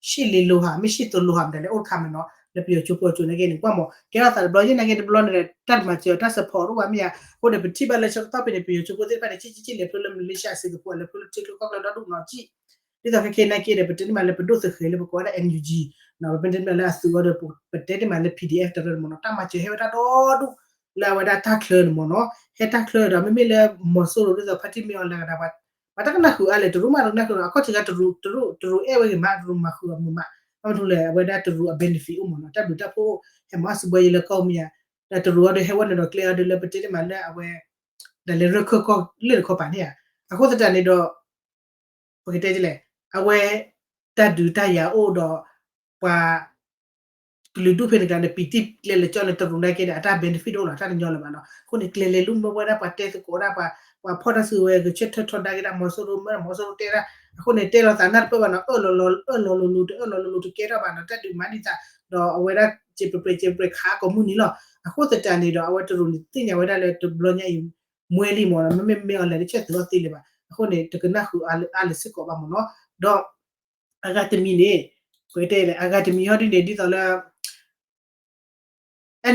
ရှစ်လေးလေးဟါ မ့ၢ် ရှစ်သုံးလေးဟါ မတၤလဲၣ် အိၣ်တခါမးနီၤ, လၢပယီၤကၠိဖိကၠိၤနာ်က့န့ၣ် ကွၢ်မး ကဲထီၣ်သးတဘျီယဲၢ်နာ်က့တဘျီန့ၣ် တၢ်တမၤစၢၤတၢ် support တအိၣ်ဘၣ်မ့ၢ်ဧါ, အဃိန့ၣ် ပထံၣ်ဘၣ်လၢဆၢကတီၢ်ဖဲန့ၣ် ပယီၤကၠိဖိသ့ၣ်တဖၣ်န့ၣ် က့က့က့လဲၤဖျိလၢ Malaysia Singapore လဲၤဖျိလၢထံကျိကီၢ်ကျၢဒီဒူၣ်နီၤကံၣ် ဒ်သိးခဲခဲနာ်က့ဒီး ပတဲန့ၢ်မးလၢပဒိၣ်သုးဃဲၤလၢပကိးဝဲဒၣ် NUG, ပတဲန့ၢ်မးလၢအသုးအီၤဒီး ပတဲန့ၢ်မးလၢ PDF တရၢန့ၣ်မ့ၢ်နီၤ, တၢ်မၤစၢၤဟဲဝဲဒၣ်ဒီဒူၣ် လၢအဝဲဒၣ်တၢ်ချၢန့ၣ်မ့ၢ်နီၤ, ဟဲတၢ်ချၢဒီး မ့မ့ၢ်လၢမီၤစိရိၤဒ်သိး ဖါတံၢ်မ့ၢ်အီၤလဲၤကဒါ ပှၤတကနၣ်ဃုာ်အါလဲၣ်, တရူးမးတကနၣ်ဃုာ်နီၤ, အခီၣ်ထံးခါတရူး တရူးအဲၣ်ဝဲဂ့ၤမး တရူးမၤဃုာ်အမုာ်မး, ဘၣ်မနုၤလဲၣ် အဝဲဒၣ်တရူးအ benefit အိၣ်မ့ၢ်နီၤ, တၢ်ဘျုးတၢ်ဖှိၣ်အိၣ် ဟဲမၤအီၣ်စံးဘှီယဲလၢကီၢ်မ့ၢ်ဧါ, ဒီးတရူးအီၤဒီးဟဲဝဲန့ၣ်ဒီးကျဲအီၤဒီးလၢပတဲန့ၢ်မးလၢအဝဲ ဒီးလဲၤရၢၢ်ခၢၣ်ကီၢ်လၢတခီပၤန့ၣ်ဧါ, အဃိသတးန့ၣ်ဒီး ပကတဲဒ်လဲၣ်, အဝဲ တၢ်ဒုးတၢ်ယၤအိၣ်ဒီး ပှၤ ကလုာ်ဒူၣ်ဖဲန့ၣ်ကျါန့ၣ် ပံာ်တံၢ်ကျဲလၢကၠီလၢတရူးနာ်က့န့ၣ် အတၢ် benefit တအိၣ်လီၤ တၢ်တညီလၢၤဘၣ်နီၤ, အဃိန့ၣ် ကျဲလဲၤလူမၢဝဲဒၣ်ပှၤတဲသကိးဒၣ်ပှၤ ပှၤဖီၣ်တၢ်စုကဝဲၤ ဂဲၤဆၢထၢၣ်ထီဒါက့ၤဒၣ်မီၤစိရိၤမၢ မီၤစိရိၤတဲဒၣ်, အဃိန့ၣ် တဲလီၤသးနၢ်တပၢၢ်ဘၣ်နီၤ, အၢၣ်လီၤလီၤ အၢၣ်လီၤလိၤလိၤ တအၢၣ်လီၤလိၤလိၤတကဲထီၣ်ဘၣ်နီၤ, တၢ်ဒုးမၤဒံးသး ဒီးအဝဲဒၣ် စဲးပြဲးစဲးပြဲးခးကိးမုၢ်နံၤလီၤ, အဃိသတးန့ၣ်ဒီး အဝဲတရူးန့ၣ်သ့ၣ်ညါဝဲဒၣ်လၢတဘျီညါအံၤ မွဲလံမ့ၢ်နီၤ, မ့မ့ၢ်မ့ၢ်အီၤလဲၤတဆဲၣ်သုးအီၤသ့လၢၤဘၣ်, အဃိန့ၣ် တကနၣ်ဃုာ်အါလၢၤစ့ၢ်ကီးဘၣ်မ့ၢ်နီၤ, ဒီး အဂၤတမံၤန့ၣ် ပကတဲလဲၣ် အဂၤတမံၤဟီဒ်န့ၣ် ဒ်သိးလၢ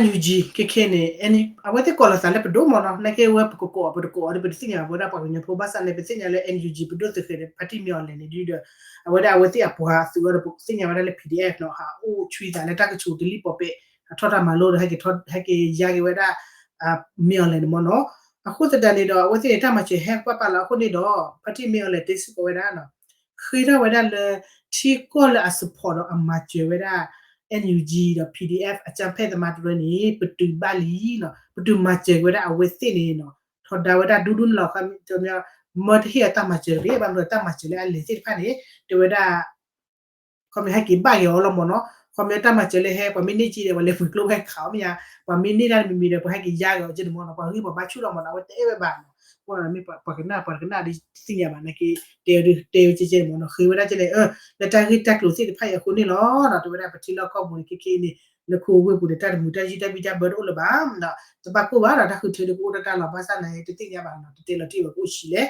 NUG ခဲခဲန့ၣ် အဝဲသ့ၣ်ကိးလီၤသးလၢပဒိၣ်မ့ၢ်နီၤ, နာ်က့ဝဲပကကိးအီၤ ပတကိးအီၤဒီး ပတသ့ၣ်ညါဘၣ်ဝဲဒၣ်ပှၤကညီဖိ ဘၣ်ဆၣ်န့ၣ် ပသ့ၣ်ညါလၢ NUG ပဒိၣ်သုးဃဲၤဒီး ဖါတံၢ်မ့ၢ်အီၤလဲၤန့ၣ်ဒုဒီး အဝဲဒၣ်အဝဲသ့ၣ်အပှၤသုးအီၤဒီး ပသ့ၣ်ညါဝဲဒၣ်လၢ PDF နီၤ, ဟးအိၣ်ဆွံသးလၢတၢ်ကဆူးတလံၣ်ပီၤပဲာ် ဟးထီၣ်တၢ်မၤလိဒီး ဟဲက့ၤယါက့ၤဝဲဒၣ် မ့ၢ်အီၤလဲၤန့ၣ်မ့ၢ်နီၤ, အဃိသတးန့ၣ်ဒီး အဝဲသ့ၣ်န့ၣ် တၢ်မၤစၢၤဟဲကွၢ်ပာ်လီၤအဃိန့ၣ်ဒီး ဖါတံၢ်မ့ၢ်အီၤလဲၤတဲစ့ၢ်ကီးဝဲဒၣ်နီၤ ဃ့ထီၣ်ဝဲဒၣ်လၢ ထံကီၢ်လၢအ support ဒီးအမၤစၢၤဝဲဒၣ် NUG ဒီး PDF အကြမ်းဖက်သမားတရၢန့ၣ် ပတုာ်ဘၣ်လံနီၤ, ပတုာ်မၤစၢၤက့ၤဝဲဒၣ်အဝဲသ့ၣ်န့ၣ်နီၤ, ထီဒါဝဲဒၣ်ဒူဒူန့ၣ်လီၤ, မၢတဟ့ၣ်အတၢ်မၤစၢၤတဂ့ၤ, ဘၣ်မနုၤတၢ်မၤစၢၤလၢအလဲၤသ့ၣ်တဖၣ်န့ၣ် တဲဝဲဒၣ် ခီမ့ၢ်ဟဲက့ၤဘၣ်က့ၤအီၤလီၤမ့ၢ်နီၤ, ခီမ့ၢ်တၢ်မၤစၢၤလၢဟဲ ပှၤမ့ၢ်န့ၢ်က့ၤဒီး ပှၤလဲၤပှ့ၤကျိဖဲခးအီၤမ့ၢ်ဧါ, ပှၤမ့ၢ်န့ၢ်တၢ်မံၤမံၤဒီး ပှၤဟဲက့ၤယါက့ၤအီၤက့န့ၣ်မ့ၢ်နီၤ, ပှၤဂံၢ်ပှၤဘါဆူၣ်လီၤမ့ၢ်နီၤ, အဝဲတအဲၣ်ဝဲဘၣ်နီၤ, ပှၤမ့ၢ်ပှၤကနၣ် ပှၤကနၣ်ဒ်သ့ၣ်ညါဘၣ်နာ်က့ တဲတဲဝဲကဲကဲန့ၣ်မ့ၢ်နီၤ, ဃ့ဝဲဒၣ်ကဲလဲၣ် လၢတၢ်ဂ့ၢ်တၢ်ကျိၤသ့ၣ်တဖၣ်အံၤအဃိန့ၣ်လီၤ, တဲဝဲဒၣ်ပထံလီၢ်ကီၢ်ပူၤန့ၣ် ခဲခဲအံၤန့ၣ် လၢခိဝ့ၢ်ပူၤန့ၣ် တၢ်တမုာ်တၢ်ယုၢ်တၢ်ဘံၣ်တၢ်ဘၢတအိၣ်လၢၤဘၣ်ဒီး တဘၣ်ကိၢ်ဘၣ်ဒီး တၢ်ဃုထၢဒုကအိၣ်တၢ်တၢ်လီၤ ဘၣ်ဆၣ်သနာ်က့ တသ့ၣ်ညါဘၣ်နီၤ တတဲလီၤတံၢ်ဘၣ်ကအိၣ်ဆံးလဲၣ်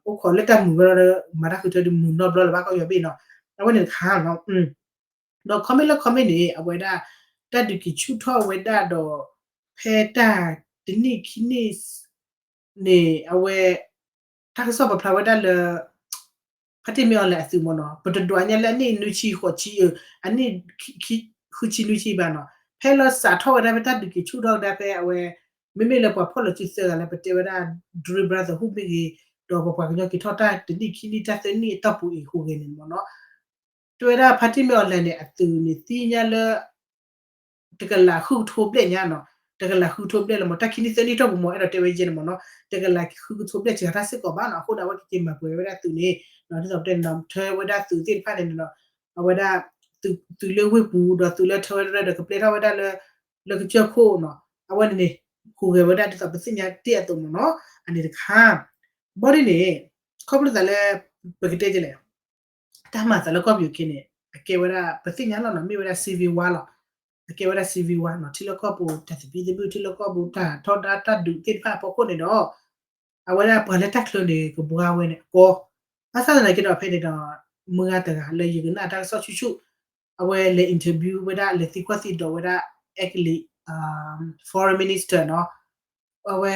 အိၣ်ခိးလၢတၢ်မုာ်ဝဲလီၤဒီး မၤတၢ်ဃုထၢဒုမုာ်နီတဘျီလၢၤဘၣ် ကီၢ်ယီၤဘ့ၣ်နီၤ အဝဲန့ၣ်တခါနီၤ ဒီး comment လၢ comment န့ၣ် အဝဲဒၣ် တၢ်ဒုးက့ၤဆူၣ်ထီၣ်ဝဲဒၣ်ဒီး ဖဲတၢ်တနံၣ်ခံနံၣ် န့ၣ် အဝဲ တၢ်ကစီၣ်ပာ်ဖျါဝဲဒၣ်လၢ ဖါတံၢ်မ့ၢ်အီၤလဲၣ်အသုးမ့ၢ်နီၤ ပတဒွးညါလၢအနံၣ်နွံဆံဃိးဆံအၢ အနံၣ် ဃုဆံနွံဆံဘၣ်နီၤ ဖဲလၢစးထီၣ်ဝဲဒၣ်ဖဲတၢ်ဒုးက့ၤဆူၣ်ထီၣ်ဝဲဒၣ်ဖဲအဝဲ မ့မ့ၢ်လၢပှၤဖီၣ်လီၤစုသၢဂၤလၢပတဲဝဲဒၣ် Dewey Brotherhood မ့ၢ်ဂ့ၤ ဒီးပပှၤကညီက့ၤထီၣ်တၢ်တနံၣ်ခံနံၣ်တၢ်သၢနံၣ်အတီၢ်ပူၤအံၤအဃိဂ့ၤန့ၣ်မ့ၢ်နီၤ တဲဝဲဒၣ်ဖါတံၢ်မ့ၢ်အီၤလဲၣ်န့ၣ် အသုးန့ၣ်သ့ၣ်ညါလၢ တကလးဃုကထိဘျဲၣ်ညါနီၤ တကလးဃုကထိဘျဲၣ်လၢမ့ၢ် တၢ်ခံနံၣ်သၢနံၣ်တီၢ်ပူၤမ့ၢ် အဲၣ်ဒိးတဲဝဲယဲန့ၣ်မ့ၢ်နီၤ တကလးဃုကထိဘျဲၣ်စှၤတၢ်စ့ၢ်ကီးဘၣ်နီၤ အဃိန့ၣ် အဝဲကက့ၤမၤပှဲၤဝဲဒၣ်သုးန့ၣ် ဒ်သိးပတဲန့ၣ်နီၤ ထၢဝဲဒၣ်သုးသ့ၣ်တဖၣ်န့ၣ်နီၤ အဝဲဒၣ် သုးလၢဝ့ၢ်ပူၤ ဒီးသုးလၢထၢဝဲဒၣ်ဒီးကပျဲထီၣ်ဝဲဒၣ်လၢ လၢကစၢၢ်ခိၣ်နီၤ အဝဲန့ၣ်န့ၣ် ဟူးဂဲၤဝဲဒၣ်ဒ်သိးပသ့ၣ်ညါတ့ၢ်အသိးမ့ၢ်နီၤ အန့ၣ်တခါ ဘီဒ်န့ၣ် ခီဖျိသးလၢ ပကတဲဒ်လဲၣ် တၢ်မၤသးလၢကီၢ်ပယီၤခဲန့ၣ် အကဲဝဲဒၣ် ပသ့ၣ်ညါလီၤနီၤ မ့ၢ်ဝဲဒၣ် civil war လီၤ. အကဲဝဲဒၣ် civil war နီၤ ထံလီၢ်ကီၢ်ပူၤ တၢ်သဘံၣ်သဘုၣ် ထံလီၢ်ကီၢ်ပူၤ တၢ်ထီဒါတၢ်ဒုးသ့ၣ်တဖၣ်အဖီခိၣ်န့ၣ်ဒီး အဝဲဒၣ်ပှၤလၢတၢ်ချၢန့ၣ် ကဘှါဝဲန့ၣ်အကီ ဘၣ်ဆၣ်သနာ်က့ဒီးဖဲန့ၣ်ဒီး မုၢ်ဂၤတဂၤလၢယကနၣ်တၢ်ကစီၣ်ဆူၣ်ဆူၣ် အဝဲလဲၤ interview ဝဲဒၣ် လဲၤသံကွၢ်သံဒိးဝဲဒၣ် Ag Lee foreign minister နီၤ အဝဲ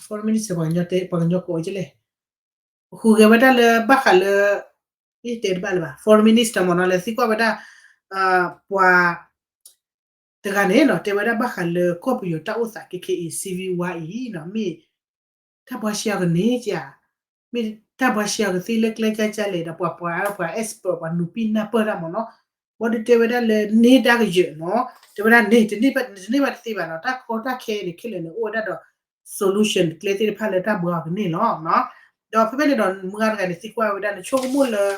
foreign minister ပှၤကညီတဲ ပှၤကညီကိးကလဲၣ် ဟူးဂဲၤဝဲဒၣ်လၢဘၣ်ဃးလၢ တဲတဘၣ်လၢၤဘၣ် foreign minister မ့ၢ်နီၤ လဲၤသံကွၢ်ဝဲဒၣ် ပှၤ တဂၤန့ၣ်နီၤ တဲဝဲဒၣ်ဘၣ်ဃးလၢကီၢ်ပယီၤတၢ်အိၣ်သးခဲခဲအံၤ civil war အံၤနီၤ မ့ၢ် တၢ်ဘှါရှဲအီၤကန့ၢ်ဧါ မ့ၢ်တၢ်ဘှါရှဲအီၤကသ့လၢကျဲကၢ်ကၢ်လဲၣ်ဒီး ပှၤပှၤပှၤ expert ပှၤနူၤပံၢ်နၢ်ပၢၢ်တၢ်မ့ၢ်နီၤ ဘီဒုးတဲဝဲဒၣ်လၢန့ၢ်တၢ်ကယၢၤနီၤ တဲဝဲဒၣ်န့ၢ် တန့ၢ်ဘၣ်တသ့ဘၣ်နီၤ တၢ်ကီတၢ်ခဲန့ၣ် ခဲလၢာ်န့ၣ် အိၣ်ဝဲဒၣ်ဒီး solution ကျဲသ့ၣ်တဖၣ်လၢတၢ်ဘှါအီၤကန့ၢ်လီၤ. ဒီးဖဲဖဲန့ၣ်ဒီး မုၢ်ဂၤတဂၤန့ၣ် သံကွၢ်ဝဲဒၣ် နဆိကမိၣ်လၢ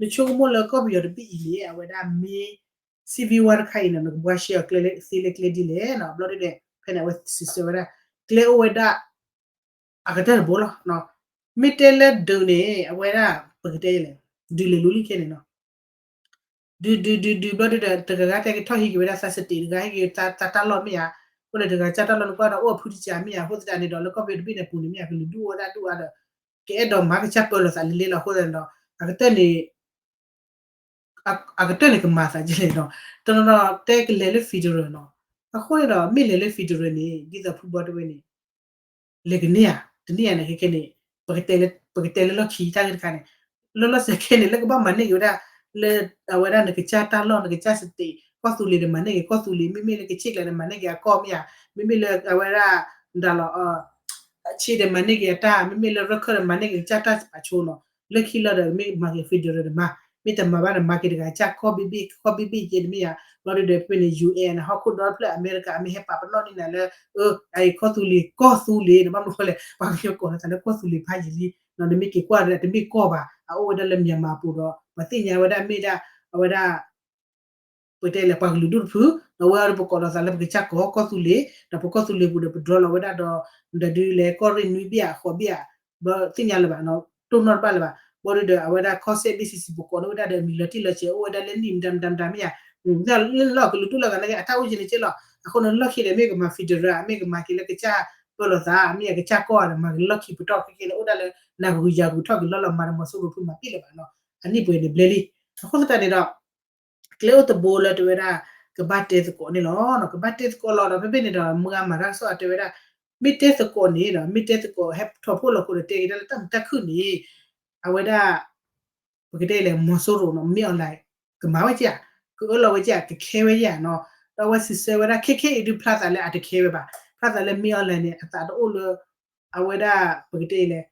နဆိကမိၣ်လၢကီၢ်ပယီၤတဘ့ၣ်အံၤန့ၣ် အဝဲဒၣ်မ့ၢ် civil war တခါအံၤန့ၣ် နကဘှါရှဲအီၤကျဲသ့လၢကျဲဒ်လဲၣ်နီၤ ဘျီဒုးဒီး ဖဲန့ၣ် အဝဲစံးဆၢဝဲဒၣ် ကျဲအိၣ်ဝဲဒၣ် အကတၢၢ်တဘိလီၤ. မ့ၢ်တဲလၢဒုးန့ၣ် အဝဲဒၣ် ပကတဲလဲၣ် ဒုးလဲၤလူၤလံခဲန့ၣ်နီၤ ဒုးဒုးဒုးဒုးဘျီဒုးဒီး တဂၤဂၤတဲကထီၣ်ဟံးက့ၤဝဲဒၣ်သးစတံး တဂၤဟံးက့ၤသးတၢ်လီၢ်မ့ၢ်ဧါ, အဃိန့ၣ်တဂၤကစၢ်တၢ်လီၢ်နကွၢ်ဒီး အိၣ်အဖုတစးမ့ၢ်ဧါ, အဃိသတးန့ၣ်ဒီး လၢကီၢ်ပယီၤတဘ့ၣ်န့ၣ်အပူၤန့ၣ်မ့ၢ်ဧါ ကလုာ်ဒူၣ်အိၣ်ဝဲဒၣ်ဒူၣ်အါဒီး ကအဲၣ်ဒိးမၤကစၢ်ပၢလီၤသးလံလံလီၤ. အဃိသတးန့ၣ်ဒီး အကတၢၢ်န့ၣ် အကတၢၢ်န့ၣ်ကမၤသးဒ်လဲၣ်နီၤ, တနီၤနီၤတဲကလဲၤလၢ federal နီၤ, အဃိန့ၣ်ဒီး မ့ၢ်လဲၤလၢ federal န့ၣ် ဒ်သိးဖုဘီတဲဝဲန့ၣ် လဲၤကန့ၢ်ဧါ, တန့ၢ်ဧါန့ၣ် ခဲခဲန့ၣ် ပကတဲလၢလီၢ်ခံတၢ်ဂ့ၢ်တခါန့ၣ်, လၢလီၢ်စဲးခဲန့ၣ် လၢကဘၣ်မၤန့ၢ်က့ၤဝဲဒၣ် လၢအဝဲဒၣ်နကစၢ်တၢ်လီၢ် နကစၢ်စတ့း ကီၢ်သူလ့ၤဒီးမၤန့ၢ်က့ၤကီၢ်သူလ့ၤ, မ့မ့ၢ်လၢကဆ့ၣ်ကျါဒီးမၤန့ၢ်က့ၤအကီၢ်မ့ၢ်ဧါ, မ့မ့ၢ်လၢအဝဲဒၣ် ဒၣ်လီၤ ဆ့ဒီးမၤန့ၢ်က့ၤအတၢ်, မ့မ့ၢ်လၢရၢခၢၣ်ဒီးမၤန့ၢ်က့ၤကစၢ်တၢ်စပာ်ဆိနီၤ, လၢခံလီၤဒီးမ့ၢ်မၤက့ၤ federal တမၤ, မ့ၢ်တမၤဘၣ်ဒီးမၤက့ၤတဂၤကစၢ်ကီၢ်ဘ့ၣ်ဘ့ၣ် ကီၢ်ဘ့ၣ်ဘ့ၣ်ကဲန့ၣ်မ့ၢ်ဧါ, ဘျီဒုဒီးဖဲန့ၣ် ယူၣ်အဲၣ် န့ၣ် ဟီၣ်ခိၣ်ဒီဖျၢၣ်အမဲရကၤ မ့ၢ်ဟဲပာ်ပနီၣ်န့ၢ်နၤလၢ အကီၢ်သူလ့ၤ ကီၢ်သူလ့ၤန့ၣ် ဘၣ်မနုၤဃိလဲၣ် ပှၤကညီကိးလီၤသးလၢကီၢ်သူလ့ၤဖးယံာ်လံ, နမ့ၢ်က့ၤကွၢ်ဒီးတမ့ၢ်ကီၢ်ဘၣ်, အအိၣ်ဝဲဒၣ်လၢ Myanmar အပူၤဒီး ပှၤသ့ၣ်ညါဝဲဒၣ်မ့ၢ်ဒၣ် အဝဲဒၣ် ပတဲလဲၣ် ပှၤကလုာ်ဒူၣ်တဖု, ဒီးဝဲအံၤဒီးပကိးလီၤသးလၢပကစၢ်ကီၢ် ကီၢ်သူလ့ၤ, ဒီးပကီၢ်သူလ့ၤပူၤဒီးပဒြီလီၤဝဲဒၣ်ဒီး ဒီးဒုးလဲၤကီၢ်ရ့ၣ်နွံဘ့ၣ်ဧါ ဃိးဘ့ၣ်ဧါ, ဘျီသ့ၣ်ညါလၢၤဘၣ်နီၤ, တိၢ်နီၣ်တဘၣ်လၢၤဘၣ်, ဘျီဒုဒီး အဝဲဒၣ်ကီၢ်စဲၣ် ဘ့ၣ်စံးစံး ပကိးန့ၢ်ဝဲဒၣ်ဒီးအမံၤလီၤတံၢ်လီၤဆဲး အိၣ်ဝဲဒၣ်လၢနံၣ်မတၤမတၤမတၤမ့ၢ်ဧါ, လၢလီၢ်ကလုာ်ဒူၣ်လၢဂၤနာ်က့ အတၢ်အိၣ်ယံၤန့ၣ်က့လီၤ, အဃိန့ၣ်လီၢ်ခံဒီးမ့ၢ်ကမၤ federal မ့ၢ်ကမၤက့ၤလၢကစၢ်ပၢလီၤသး မ့ၢ်အကစၢ်ကီၢ်ဒီးမၤက့ၤလၢလီၢ်ခံပတီၢ်ခဲကဲန့ၣ် အိၣ်ဒၣ်လၢ နၢ်ကဂုာ်ယၤဂုာ်ထီၣ်က့ၤလီၤလီၤ မၤဒီးမီၤစိရိၤဖုမၤပ့ၣ်လၢၤဘၣ်နီၤ, အနံၣ်ပှဲၤန့ၣ်ဘျဲလံ, အဃိသတးန့ၣ်ဒီး ကျဲအိၣ်တဘိလၢတဲဝဲဒၣ်ကဘၣ်တဲသကိးန့ၣ်လီၤ, ကဘၣ်တဲသကိးလီၤဒီး ဖဲဖဲန့ၣ်ဒီး မုၢ်ဂၤမၤတၢ်ကစီၣ်အတဲဝဲဒၣ် မ့ၢ်တဲသကိးန့ၣ်ဒီး မ့ၢ်တဲသကိးဟဲထီၣ်ဖှိၣ်လီၤခိၣ်ဒီးတဲက့ၤတၢ်လၢတၢ်မုာ်တၢ်ခုၣ်န့ၣ် အဝဲဒၣ် ပကတဲလဲၣ် မီၤစိရိၤနီၤ မ့ၢ်အီၤလဲၣ် ကမၤဝဲကဲဧါ, ကအၢၣ်လီၤဝဲကဲဧါ, ကခဲဝဲကဲဧါနီၤ, ဒီးအဝဲစံးဆၢဝဲဒၣ်ခဲခဲအံၤဒုးဖျါသးလၢအတခဲဝဲဘၣ်, ဖျါသးလၢမ့ၢ်အီၤလဲၣ်န့ၣ် အသးတအိၣ်လၢ အဝဲဒၣ် ပကတဲလဲၣ်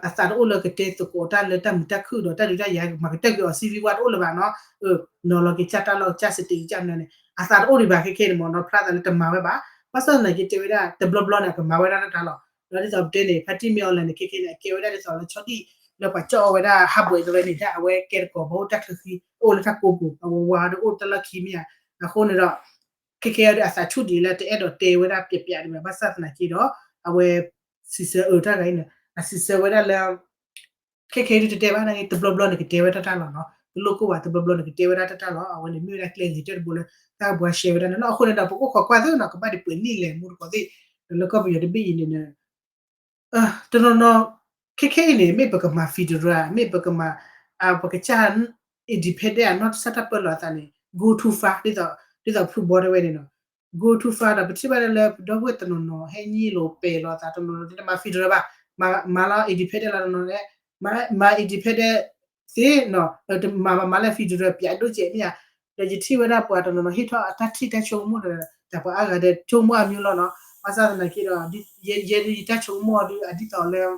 အသးတအိၣ်လၢကတဲသကိးတၢ်လၢတၢ်မုာ်တၢ်ခုၣ်ဒီးတၢ်ဒုးတၢ်ယၤ မၤကတၢၢ်က့ၤအီၤ civil war တအိၣ်လၢၤဘၣ်နီၤ, နီၤလီၤက့ၤကစၢ်တၢ်လီၢ်ကစၢ်စတ့းကစၢ်မနုၤန့ၣ် အသးတအိၣ်ဒံးဘၣ်ခဲခဲန့ၣ်မ့ၢ်နီၤ ဖျါသးလၢတမၤဝဲဘၣ်, ဘၣ်ဆၣ်သနာ်က့တဲဝဲဒၣ် တဘျီဘျီန့ၣ် အကမၤဝဲဒၣ်တၢ်လီၤ, ဒီးဒ်သိးပတဲန့ၣ် ဖါတံၢ်မ့ၢ်အီၤလဲၣ်န့ၣ် ခဲခဲန့ၣ် အကဲဝဲဒၣ်ဒ်သိးလၢဆီဒံၣ် လၢပှၤကၠီၣ်အီၣ်ဝဲဒၣ် hardware တဝဲန့ၣ် ဒ်အဝဲကဲတကိး ပှၤအိၣ်တၢ်ချၢဃံ အိၣ်လၢတၢ်ကိးပူၤ အဝဲဝါဒီးအိၣ်တၢ်လီၢ်ခံမ့ၢ်ဧါ, အဃိန့ၣ်ဒီး ခဲခဲအံၤဒီးအသးဆူၣ်ဒံးလၢတအဲၣ်ဒိးတဲဝဲဒၣ်ပျဲးပျဲးဒံးဘၣ်, ဘၣ်ဆၣ်သနာ်က့ဒီး အဝဲ စံးဆၢအၢတၢ်ဂၤအံၤန့ၣ် အစံးဆၢဝဲဒၣ်လၢ ခဲခဲအံၤဒုးတတဲဘၣ်နာ်က့ တဘျီဘျီန့ၣ် ကတဲဝဲတၢ်တၢ်လီၤနီၤ, တလိၣ်ကိၢ်ဘၣ် တဘျီဘျီန့ၣ် ကတဲဝဲဒၣ်တၢ်တၢ်လီၤ. အဝဲန့ၣ်မ့ၢ်ဝဲဒၣ်ကျဲဂ့ၤတၢၢ်တဘိလၢ တၢ်ကဘှါရှဲဝဲဒၣ်န့ၣ်လီၤ. အဃိန့ၣ်ဒီး ပကအိၣ်ခိးကွၢ်သ့နီၤ ကဘၣ်ဒံးပှဲၤနံၣ်လဲၤမူတကိးသ့ၣ်, ဒီးလၢကီၢ်ပယီၤတဘ့ၣ်အံၤန့ၣ် တနီၤနီၤ ခဲခဲအံၤန့ၣ် မ့ၢ်ပကမၤ federal မ့ၢ်ပကမၤ ပကစၢ် independent အနီၢ်တစၢ်တၢ်ပၢလီၤအသးန့ၣ် go too far ဒ်သိး ဒ်သိးဖုဘီတဲဝဲန့ၣ်နီၤ go too far ဒီး ပထံၣ်ဘၣ်ဒၣ်လၢပဒီပုၢ်ဝဲၢ်တနီၤနီၤ ဟဲညံလိာ်ပဲာ်လီၤအသး တနီၤနီၤ တမၤ federal ဘၣ်, မၤလီၤ independent လီၤ တနီၤနီၤ မၤ independent သ့နီၤ မၤဘၣ်မၤလၢ federal ပျးဒိၣ်စဲးမ့ၢ်ဧါ. ဒီးယထံၣ်ဝဲဒၣ်ပှၤတနီၤနီၤ ဟ့ၣ်ထီၣ်အတၢ်ထံၣ်တၢ်ဆိကမိၣ်ဒီး တၢ်ပှၤအါဂၤဒီး ဆိကမိၣ်အမျိုးလီၤနီၤ. ဘၣ်ဆၣ်သနာ်က့ဒီး ယဲ ယဲဒၣ်ယတၢ်ဆိကမိၣ်အီၤဒုး အဒ်သိးလၢ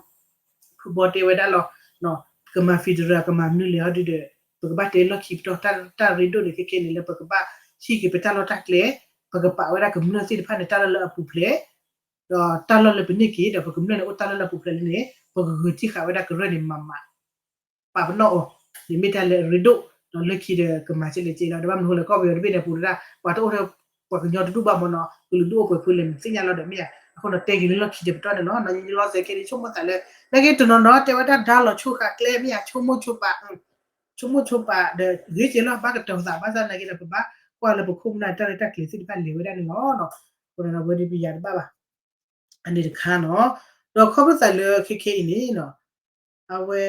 ဖုဘီတဲဝဲဒၣ်လီၤ. ကမၤ federal ကမၤမနုၤလဲၣ်အီၤဒုးဒီး ပကဘၣ်တဲလီၢ်ခံပတီၢ် တၢ်ရ့ဒိၣ်န့ၣ် ခဲခဲန့ၣ် လၢပကဘၣ်ဟံးက့ၤပတၢ်လီၢ်တၢ်ကျဲ, ပကပာ်ဝဲဒၣ်ကမျၢၢ်သ့ၣ်တဖၣ်န့ၣ် တၢ်လီၢ်လၢအပူၤဖျဲး, ဒီးတၢ်လီၢ်လၢပန့ၢ်က့ၤ ဒီးပကမျၢၢ်န့ၣ် အိၣ်တၢ်လီၢ်လၢအပူၤဖျဲးလံန့ၣ် ပကဂုာ်ထံၣ်ဃာ်ဝဲဒၣ်ကရၢၢ်န့ၣ်မၤမး ပာ်ပနီၣ်အီၤ, န့ၣ်မ့ၢ်တၢ်လၢအရ့ဒိၣ်, ဒီးလၢခံဒီးကမၤကလဲၣ်ကလဲၣ်လီၤ. ဒီးဘၣ်မနုၤအဃိလဲၣ် ကီၢ်ပယီၤတဘ့ၣ်န့ၣ် အပူၤတဒၣ် ပှၤတအိၣ်ထဲ ပှၤကညီတဒူၣ်ဘၣ်မ့ၢ်နီၤ ကလုာ်ဒူၣ်အိၣ်ပှဲၤဖုလဲၣ်န့ၣ် သ့ၣ်ညါလီၤဒီးမ့ၢ်ဧါ. အဃိန့ၣ် တဲက့ၤလၢလီၢ်ခံတပတီၢ်န့ၣ်လီၤ. လီၤစဲးခဲအံၤ ဆိကမိၣ်သးလၢ နာ်က့တနီၤနီၤ တဲဝဲဒၣ်ဒါလီၤဆိဃာ်ကျဲမ့ၢ်ဧါ ဆိကမိၣ်ဆိပာ် ဆိကမိၣ်ဆိပာ်ဒီး ဂ့ၤက့ၤလီၤ ဘၣ်ကတီၤသး ဘၣ်ဆၣ်သနာ်က့ဒီး ပဘၣ်ကွၢ်လၢပခိၣ်ပနၢ် တၢ်ရဲၣ်တၢ်ကျဲၤသ့ၣ်တဖၣ်လဲၤဝဲဒၣ်န့ၣ်လီၤ. အဃိန့ၣ် အဝဲဒၣ်ပယၤတဘၣ်ဘၣ် အန့ၣ်တခါနီၤ. ဒီးခီဖျိသးလၢခဲခဲအံၤန့ၣ်နီၤ အဝဲ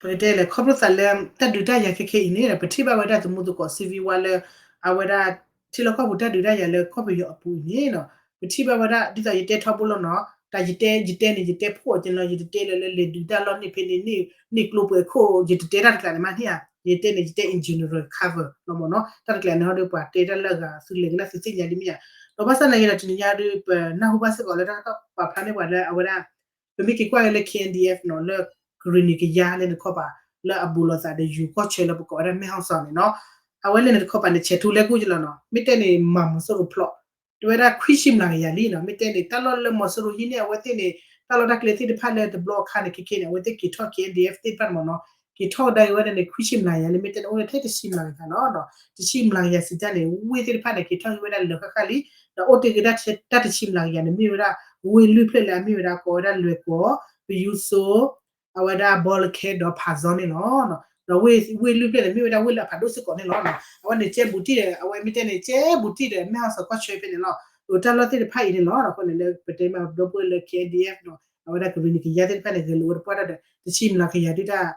ပကတဲလဲၣ် ခီဖျိသးလၢ တၢ်ဒုးတၢ်ယၤခဲခဲအံၤန့ၣ် ပထံၣ်ဘၣ်ဝဲဒၣ်သမူသကိး civil war လၢ အဝဲဒၣ် ထံလီၢ်ကီၢ်ပူၤတၢ်ဒုးတၢ်ယၤလၢကီၢ်ပယီၤအပူၤအံၤန့ၣ်နီၤ ပထံၣ်ဘၣ်ဝဲဒၣ် ဒ်သိးယတဲထီဘိလီၤနီၤ တၢ်ယတဲ ယတဲန့ၣ် ယတဲဖှိၣ်အီၤက့ၤလီၤ ယတတဲလၢ လၢလဲၤဒုးတၢ်လီၢ်န့ၣ်ဖဲန့ၣ် န့ၢ်ကျိပှဲၤခိၣ် ယတတဲတၢ်တကျးန့ၣ်မးန့ၣ်ဧါ ယတဲန့ၣ် ယတဲ in general cover လီၤမ့ၢ်နီၤ တၢ်တကျးန့ၣ်ဟီဒီး ပှၤတဲတၢ်လၢအဂၤ သုလဲၤကနၣ်သုသ့ၣ်ညါဒ်မ့ၢ်ဧါ. ဒီးဘၣ်ဆၣ်သနာ်က့ဒီး တနံၤညါဒီး ပနၢ်ဟူဘၣ်စ့ၢ်ကီးလၢတၢ်ကပာ်ဖျါန့ၢ်ပှၤလၢအဝဲဒၣ် ပမ့ၢ်က့ၤကွၢ်က့ၤလၢ K N D F နီၤ လၢကရံၣ်နံၣ်ကယၤလဲၣ်န့ၣ်တခီပၤ လၢအဘူးလိာ်သးဒီးယိၤကီၢ်ဆၢလၢပကိးဝဲဒၣ် မဲၢ်ဟီၣ်စီၤန့ၣ်နီၤ အဝဲလဲၣ်န့ၣ်တခီပၤန့ၣ် ဆဲးထူလဲၣ်ကူၣ်က့ၤလီၤနီၤ မ့ၢ်တဲန့ၣ် မၤမီၤစိရိၤဖျိး တဲဝဲဒၣ်ခွံဆံမျးကယၤလံနီၤ မ့ၢ်တဲန့ၣ် တၢ်လီၢ်လၢမီၤစိရိၤဟံးန့ၢ်အဝဲသ့ၣ်န့ၣ် တၢ်လီၢ်တၢ်ကျဲသ့ၣ်တဖၣ်လၢတဘျီအခါန့ၣ် ခဲခဲန့ၣ် အဝဲသ့ၣ်က့ၤထီၣ် K N D F သ့ၣ်တဖၣ်န့ၣ်မ့ၢ်နီၤ က့ၤထီၣ်ကဒါက့ၤဝဲဒၣ်န့ၣ် ခွံဆံမျးကယၤလံ မ့ၢ်တဲန့ၣ် အိၣ်လၢထဲတဆံမျးကယၤလီၤနီၤ တဆံမျးကယၤစံးတၢ်န့ၣ် ဝ့ၢ်သ့ၣ်တဖၣ်န့ၣ် က့ၤထီၣ်က့ၤဝဲဒၣ်လၢာ်ဃၣ်ဃၣ်လံ ဒီးအိၣ်တ့ၢ်က့ၤဒၣ်တၢ်တဆံမျးကယၤန့ၣ် မ့ၢ်ဝဲဒၣ် ဝ့ၢ်လွံၢ်ဖျၢၣ်လၢအမ့ၢ်ဝဲဒၣ်ကိးဝဲဒၣ်လွဲၢ်ကီၢ် ပယူၤစိ အဝဲဒၣ်ဘီလခဲဒီးဖးစီန့ၣ်လီၤ. ဒီးဝ့ၢ်လွံၢ်ဖျၢၣ်န့ၣ် မ့ၢ်ဝဲဒၣ်ဝ့ၢ်လၢအဖးဒိၣ်စ့ၢ်ကီးန့ၣ်လီၤ. အဝဲန့ၣ်ကဲဘူးတံၢ်ဒီး အဝဲမ့ၢ်တဲန့ၣ် ကဲဘူးတံၢ်ဒီးမဲၢ်ဟီၣ်စီၤကီၢ်ဆၢဖဲန့ၣ်လီၤ. ဒီးတၢ်လီၢ်သ့ၣ်တဖၣ်အံၤန့ၣ်လီၤ. အဃိန့ၣ်လၢပတဲမ့ၢ်ဒီပုၢ်ဝဲၢ်လၢ K N D F ဒီး အဝဲဒၣ်ကရံၣ်နံၣ်ကယၤသ့ၣ်တဖၣ်န့ၣ် ဂဲၤလိာ်ဝဲတပှၢ်တၢၢ်ဒီး တဆံမျးကယၤဒုးတၢ်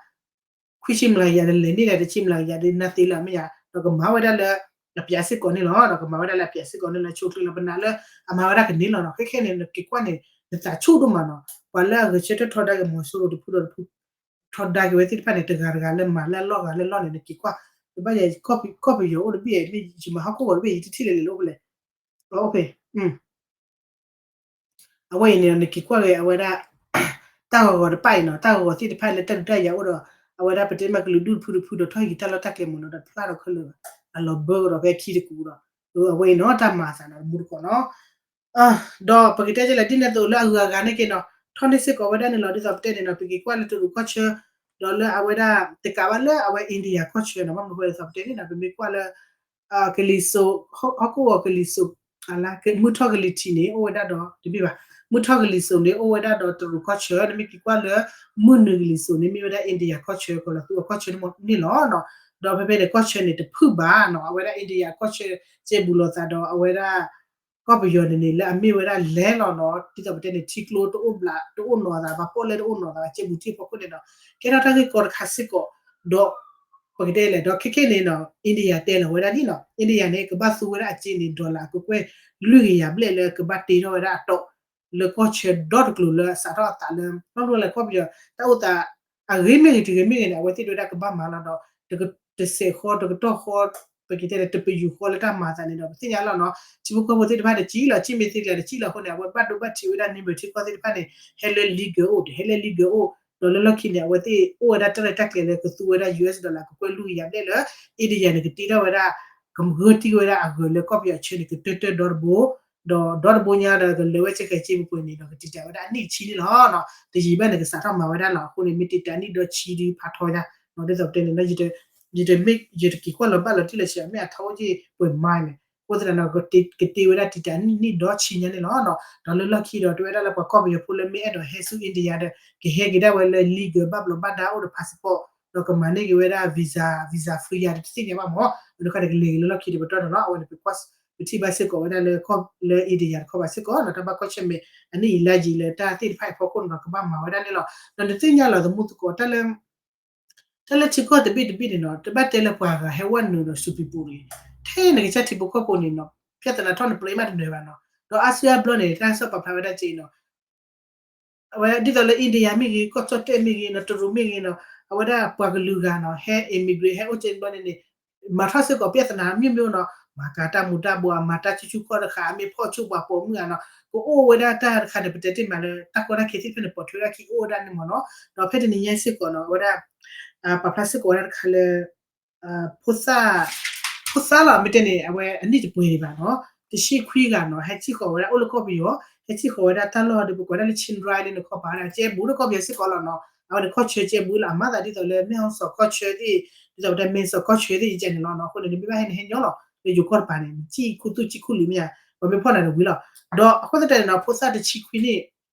ခွံဆံမျးကယၤဒီးလဲၤန့ၢ်ဒီး တဆံမျးကယၤဒုးနၢ်သ့လၢအမ့ၢ်ယၤ ဒီးကမၤဝဲဒၣ်လၢ အပျးစ့ၢ်ကီးန့ၣ်လီၤ. ဒီးကမၤဝဲဒၣ်လၢအပျးစ့ၢ်ကီးန့ၣ်လီၤ. ဆိကျ့လီၤ ပနာ်လၢ အမၤဝဲဒၣ်ကန့ၢ်လီၤနီၤ. ခဲခဲန့ၣ် နက့ၤကွၢ်န့ၣ် နသးဆူၣ်ဒိၣ်မးနီၤ. ပှၤလၢအဂဲၤဆၢထၢၣ်ထီဒါက့ၤမီၤစိရိၤတဖုဒီးတဖု ထီဒါက့ၤဝဲသ့ၣ်တဖၣ်န့ၣ် တဂၤတဂၤလၢမၤလၢအလီၢ်ဂၤလၢအလီၢ်န့ၣ် နက့ၤကွၢ် နဘၣ်ယဲ ကီၢ်ပယီၤအိၣ်တဘ့ၣ် မ့ၢ်ယမၤဟီၣ်ခိၣ်ဂီၤတဘ့ၣ် ယတထံၣ်လဲၣ်လဲၣ်လၢအိၣ်ဖဲလဲၣ် အိၣ်ဖဲ အဝဲအံၤန့ၣ် နက့ၤကွၢ်က့ၤအဝဲဒၣ် တၢ်ဂီၤဂီၤတဖၣ်အံၤနီၤ တၢ်ဂီၤဂီၤသ့ၣ်တဖၣ်လၢတၢ်ဒုးတၢ်ယၤအိၣ်ဒီး အဝဲဒၣ်ပတဲမ့ၢ်ကလုာ်ဒူၣ်တဖုတဖုဒီးထီၣ်ဟံးက့ၤတၢ်လီၢ်တၢ်ကျဲမ့ၢ်နီၤ ဒီးဖျါဒီးခဲလၢာ် အလီၤဘၢကဒီးဖဲခံတကူဒီး အဝဲအံၤနီၤ တၢ်မၤအသးနီၤ တမူတကိးနီၤ ဒီးပကတဲကလဲၣ် ဒ်န့ၣ်အသိးလၢအဂုၤအဂၤန့ၣ်က့နီၤ ထီၣ်န့ၢ်စ့ၢ်ကီးဝဲဒၣ်န့ၣ်လီၤ. ဒ်သိးပတဲန့ၣ်နီၤ ပက့ၤကွၢ်လၢတရူးကီၢ်ဆၢ ဒီးလၢအဝဲဒၣ် တကးဘၣ်လၢအဝဲ India ကီၢ်ဆၢနီၤ ဘၣ်မနုၤဃိလဲၣ် ဒ်သိးပတဲန့ၣ်နီၤ ပမ့ၢ်ကွၢ်လၢ ကလံၤစိး ဟီၣ်ခိၣ်ဂီၤကလံၤစိး မုၢ်ထီၣ်ကလံၤထံးန့ၣ် အိၣ်ဝဲဒၣ်ဒီး တဘ့ၣ်ဘၣ် မုၢ်ထီၣ်ကလံၤစိးန့ၣ် အိၣ်ဝဲဒၣ်ဒီးတရူးကီၢ်ဆၢ နမ့ၢ်က့ၤကွၢ်လၢ မုၢ်နုာ်ကလံၤစိးန့ၣ် မ့ၢ်ဝဲဒၣ် India ကီၢ်ဆၢ ကီၤလၤသူအကီၢ်ဆၢန့ၣ်လီၤ. ဒီးဖဲဖဲန့ၣ် ကီၢ်ဆၢန့ၣ် တဖုၣ်ဘၣ်နီၤ အဝဲဒၣ် India ကီၢ်ဆၢ ကဲဘူးလိာ်သးဒီး အဝဲဒၣ် ကီၢ်ပယီၤန့ၣ်န့ၣ် လၢအမ့ၢ်ဝဲဒၣ်လဲၤလီၤနီၤ ဒ်သိးပတဲန့ၣ် ထံကျိတအိၣ်ဘျး တအိၣ်နီၤသး ပှၤပီၣ်လဲၣ်တအိၣ်နီၤသး ကဲဘူးထံဖီခိၣ်န့ၣ်ဒီး ကဲထီၣ်တၢ်ဂ့ၢ်ကီတခါစ့ၢ်ကီး ဒီး ပကတဲလဲၣ် ဒီးခဲခဲန့ၣ်နီၤ India တဲလီၤဝဲဒၣ်န့ၣ်နီၤ India န့ၣ် ကဘၣ်သူဝဲဒၣ်အစ့န့ၣ် dollar အကကွဲၢ်လွံၢ်ကယၤဘျဲၣ်လၢကဘၣ်တ့ထီၣ်ဝဲဒၣ်အတီၢ် လၢကီၢ်ဆၢဒီတကျိၤလၢအစးထီၣ်အသးလၢ ဘၣ်မနုၤလဲၣ် ကီၢ်ပယီၤ တၢ်အိၣ်သး အဂ့ၤမ့ၢ်ဂ့ၤ တဂ့ၤမ့ၢ်ဂ့ၤန့ၣ် အဝဲသ့ၣ်တဲဝဲဒၣ်ကဘၣ်မၤလီၤဒီး တစဲးဃီ တကတီၢ်ဃီ ပကတဲလဲၣ် တပယူာ်ဃီလၢတၢ်မၤအသးန့ၣ်ဒီး ပသ့ၣ်ညါလီၤနီၤ ထံဖိကီၢ်ဖိသ့ၣ်တဖၣ်န့ၣ် ကံလီၤ ကံမ့ၢ်သ့ကျဲၤ တကံလီၤအဃိန့ၣ် အဝဲဘၣ်ဒိဘၣ်ထံးဝဲဒၣ် နံဘၢၣ်ထံကီၢ်သ့ၣ်တဖၣ်န့ၣ် ဟဲလၢ legal အိၣ် တဟဲလၢ legal အိၣ် ဒီးလၢလီၢ်ခံန့ၣ် အဝဲသ့ၣ်အိၣ်ဝဲဒၣ်တၢ်ရဲၣ်တၢ်ကျဲၤလၢကသူဝဲဒၣ် US dollar ကကွဲၢ်လွံၢ်ကယၤဘျဲၣ်လၢ India န့ၣ် ကတ့ထီၣ်ဝဲဒၣ် ကဂၢၢ်တံၢ်ဝဲဒၣ်အဂၤလၢကီၢ်ပယီၤဆၢန့ၣ် ကတၢၢ်တၢၢ်ဒီတဘိ ဒီးဒီတဘိညါဒီးကလဲၤဝဲစ့ၢ်ကီးစ့ပူၤပူၤန့ၣ်ဒီး ကတံာ်တာ်ဝဲဒၣ်အနံၣ်ဆံန့ၣ်လီၤ. တယံာ်ဘၣ်န့ၣ် ကစးထီၣ်မၤဝဲဒၣ်လီၤ. အဃိန့ၣ် မ့ၢ်တံာ်တာ်နံၣ်ဒီဆံဒုးဖးထီညါ ဒ်သိးပတဲန့ၣ် ယတမ့ၢ် ယတက့ၤကွၢ်လီၤဘၣ်လီၤတံၢ်လီၤဆဲး မ့ၢ်အထီအိၣ်က့ၢ်ပှဲၤမါန့ၣ် အဃိသတးဒီး ကတ့ဝဲဒၣ် တံာ်တာ် နံၣ်ဒီဆံညါန့ၣ်လီၤ. ဒီးလၢလီၢ်ခံဒီး တဲဝဲဒၣ်လၢပှၤကီၢ်ပယီၤဖိလၢမ့ၢ်အဲၣ်ဒိးဟဲဆူ India ဒီး ကဟဲက့ၤဒၣ်ဝဲလၢ legal ဘၣ်ဘျီးဘၣ်ဒါအိၣ်ဒီး passport ဒီးကမၤန့ၢ်က့ၤဝဲဒၣ် visa, visa free ယၤဒီးတသ့ၣ်ညါဘၣ်မး, ဒီးတခါန့ၣ်ကလဲၤက့ၤလၢလီၢ်ခံတပတီၢ်န့ၣ်လီၤ. အဝဲန့ၣ် ပထံၣ်ဘၣ်စ့ၢ်ကီးဝဲဒၣ်လၢ လၢ India တခီဘၣ်စ့ၢ်ကီးနီၤ, တၢ်ဘၣ်ကွၢ်ဆၢၣ်မဲာ် အနံၣ်အံၤလါယံၤလၢတၢ်သ့ၣ်တဖၣ်အံၤဖီခိၣ်န့ၣ်ဒီး ကဘၣ်မၤဝဲဒၣ်န့ၣ်လီၤ. ဒီးနသ့ၣ်ညါလီၤ သမူသကိး တၢ်လၢ တၢ်လၢထံကီၢ်တဘ့ၣ်တဘ့ၣ်န့ၣ်နီၤ တဘၣ်တဲလၢပှၤဂၤဟဲဝဲနုာ်ဒီးစူးပံးပူၤတဂ့ၤ, ထဲနကစၢ်ထံဖိကီၢ်ဖိန့ၣ်နီၤ ပြဿနာထီၣ်နပြဲမးတနၢၤဘၣ်နီၤ. ဒီးအါစုအါဘျီန့ၣ် တၢ်ကစီၣ်ပာ်ဖျါဝဲဒၣ်က့နီၤ အဝဲဒ်သိးလၢ India မ့ၢ်ဂ့ၤ, ကီၢ်ကၠီၣ်တဲၣ်မ့ၢ်ဂ့ၤနီၤ, တရူးမ့ၢ်ဂ့ၤနီၤ, အဝဲဒၣ်ပှၤကလုာ်ဂၤနီၤ ဟဲ immigrate ဟဲအိၣ်က့ဘျီန့ၣ်န့ၣ် မၤထီၣ်စ့ၢ်ကီး ပြဿနာ မျိုးမျိုး နီၤ, မၤကၤတၢ်မူၤတၢ်ဘှီး, မၤတၢ်ဆူၣ်ဆူၣ်ခီၣ်တခါ, မ့ၢ်ဖီၣ်ဆူၣ်ပှၤပိာ်မုၣ်ဧါနီၤ, ကအိၣ်ဝဲဒၣ်တၢ်တခါန့ၣ် ပတဲတ့ၢ်မးလၢ တၢ်ကီတၢ်ခဲသ့ၣ်တဖၣ်န့ၣ် ပိာ်ထွဲဝဲဒၣ်ခံအိၣ်ဝဲဒၣ်န့ၣ်မးနီၤ. ဒီးဖဲတနံၤညါစ့ၢ်ကီးနီၤ အဝဲဒၣ် ပာ်ဖျါစ့ၢ်ကီးဝဲဒၣ်တခါလၢ ဖိသၣ်, ဖိသၣ်လီၤ မ့ၢ်တဲန့ၣ် အဝဲအနံၣ်တပှဲၤဒံးဘၣ်နီၤ, တဆံခွံဂၤနီၤ ဟဲထံၣ်ဃီၤဝဲဒၣ် အိၣ်လၢကီၢ်ပယီၤ, ဟဲထံၣ်ဃီၤဝဲဒၣ်တၢ်လီၢ်ဒီး ပကွၢ်ဒၣ်လၢ Chiang Rai လၢနခီပၤဒၣ် ကဲဘူးလၢကီၢ်ပယီၤစ့ၢ်ကီးလီၤနီၤ. အဝဲန့ၣ် ခီၣ်ဆၢကဲဘူးလီၤ အမၤသးဒ်သိးလၢ မဲၣ်ဟီၣ်စီၤကီၢ်ဆၢသ့ၣ်, ဒ်သိးပတဲ မဲၣ်စီၤကီၢ်ဆၢသ့ၣ် ယကဲန့ၣ်လီၤနီၤ. အဃိန့ၣ် နမ့ၢ်ဘၣ်ဟဲန့ၣ် ဟဲညီလီၤ လၢယိၤကီၢ်တပၤန့ၣ် နစံၣ်ခူသူၣ်စံၣ်ခူလံာ်မ့ၢ်ဧါ, ပှၤမ့ၢ်ဖီၣ်နၤဒီးဝံၤလီၤ. ဒီးအဃိသတးန့ၣ်နီၤ ဖိသၣ်တဆံခွံန့ၣ်,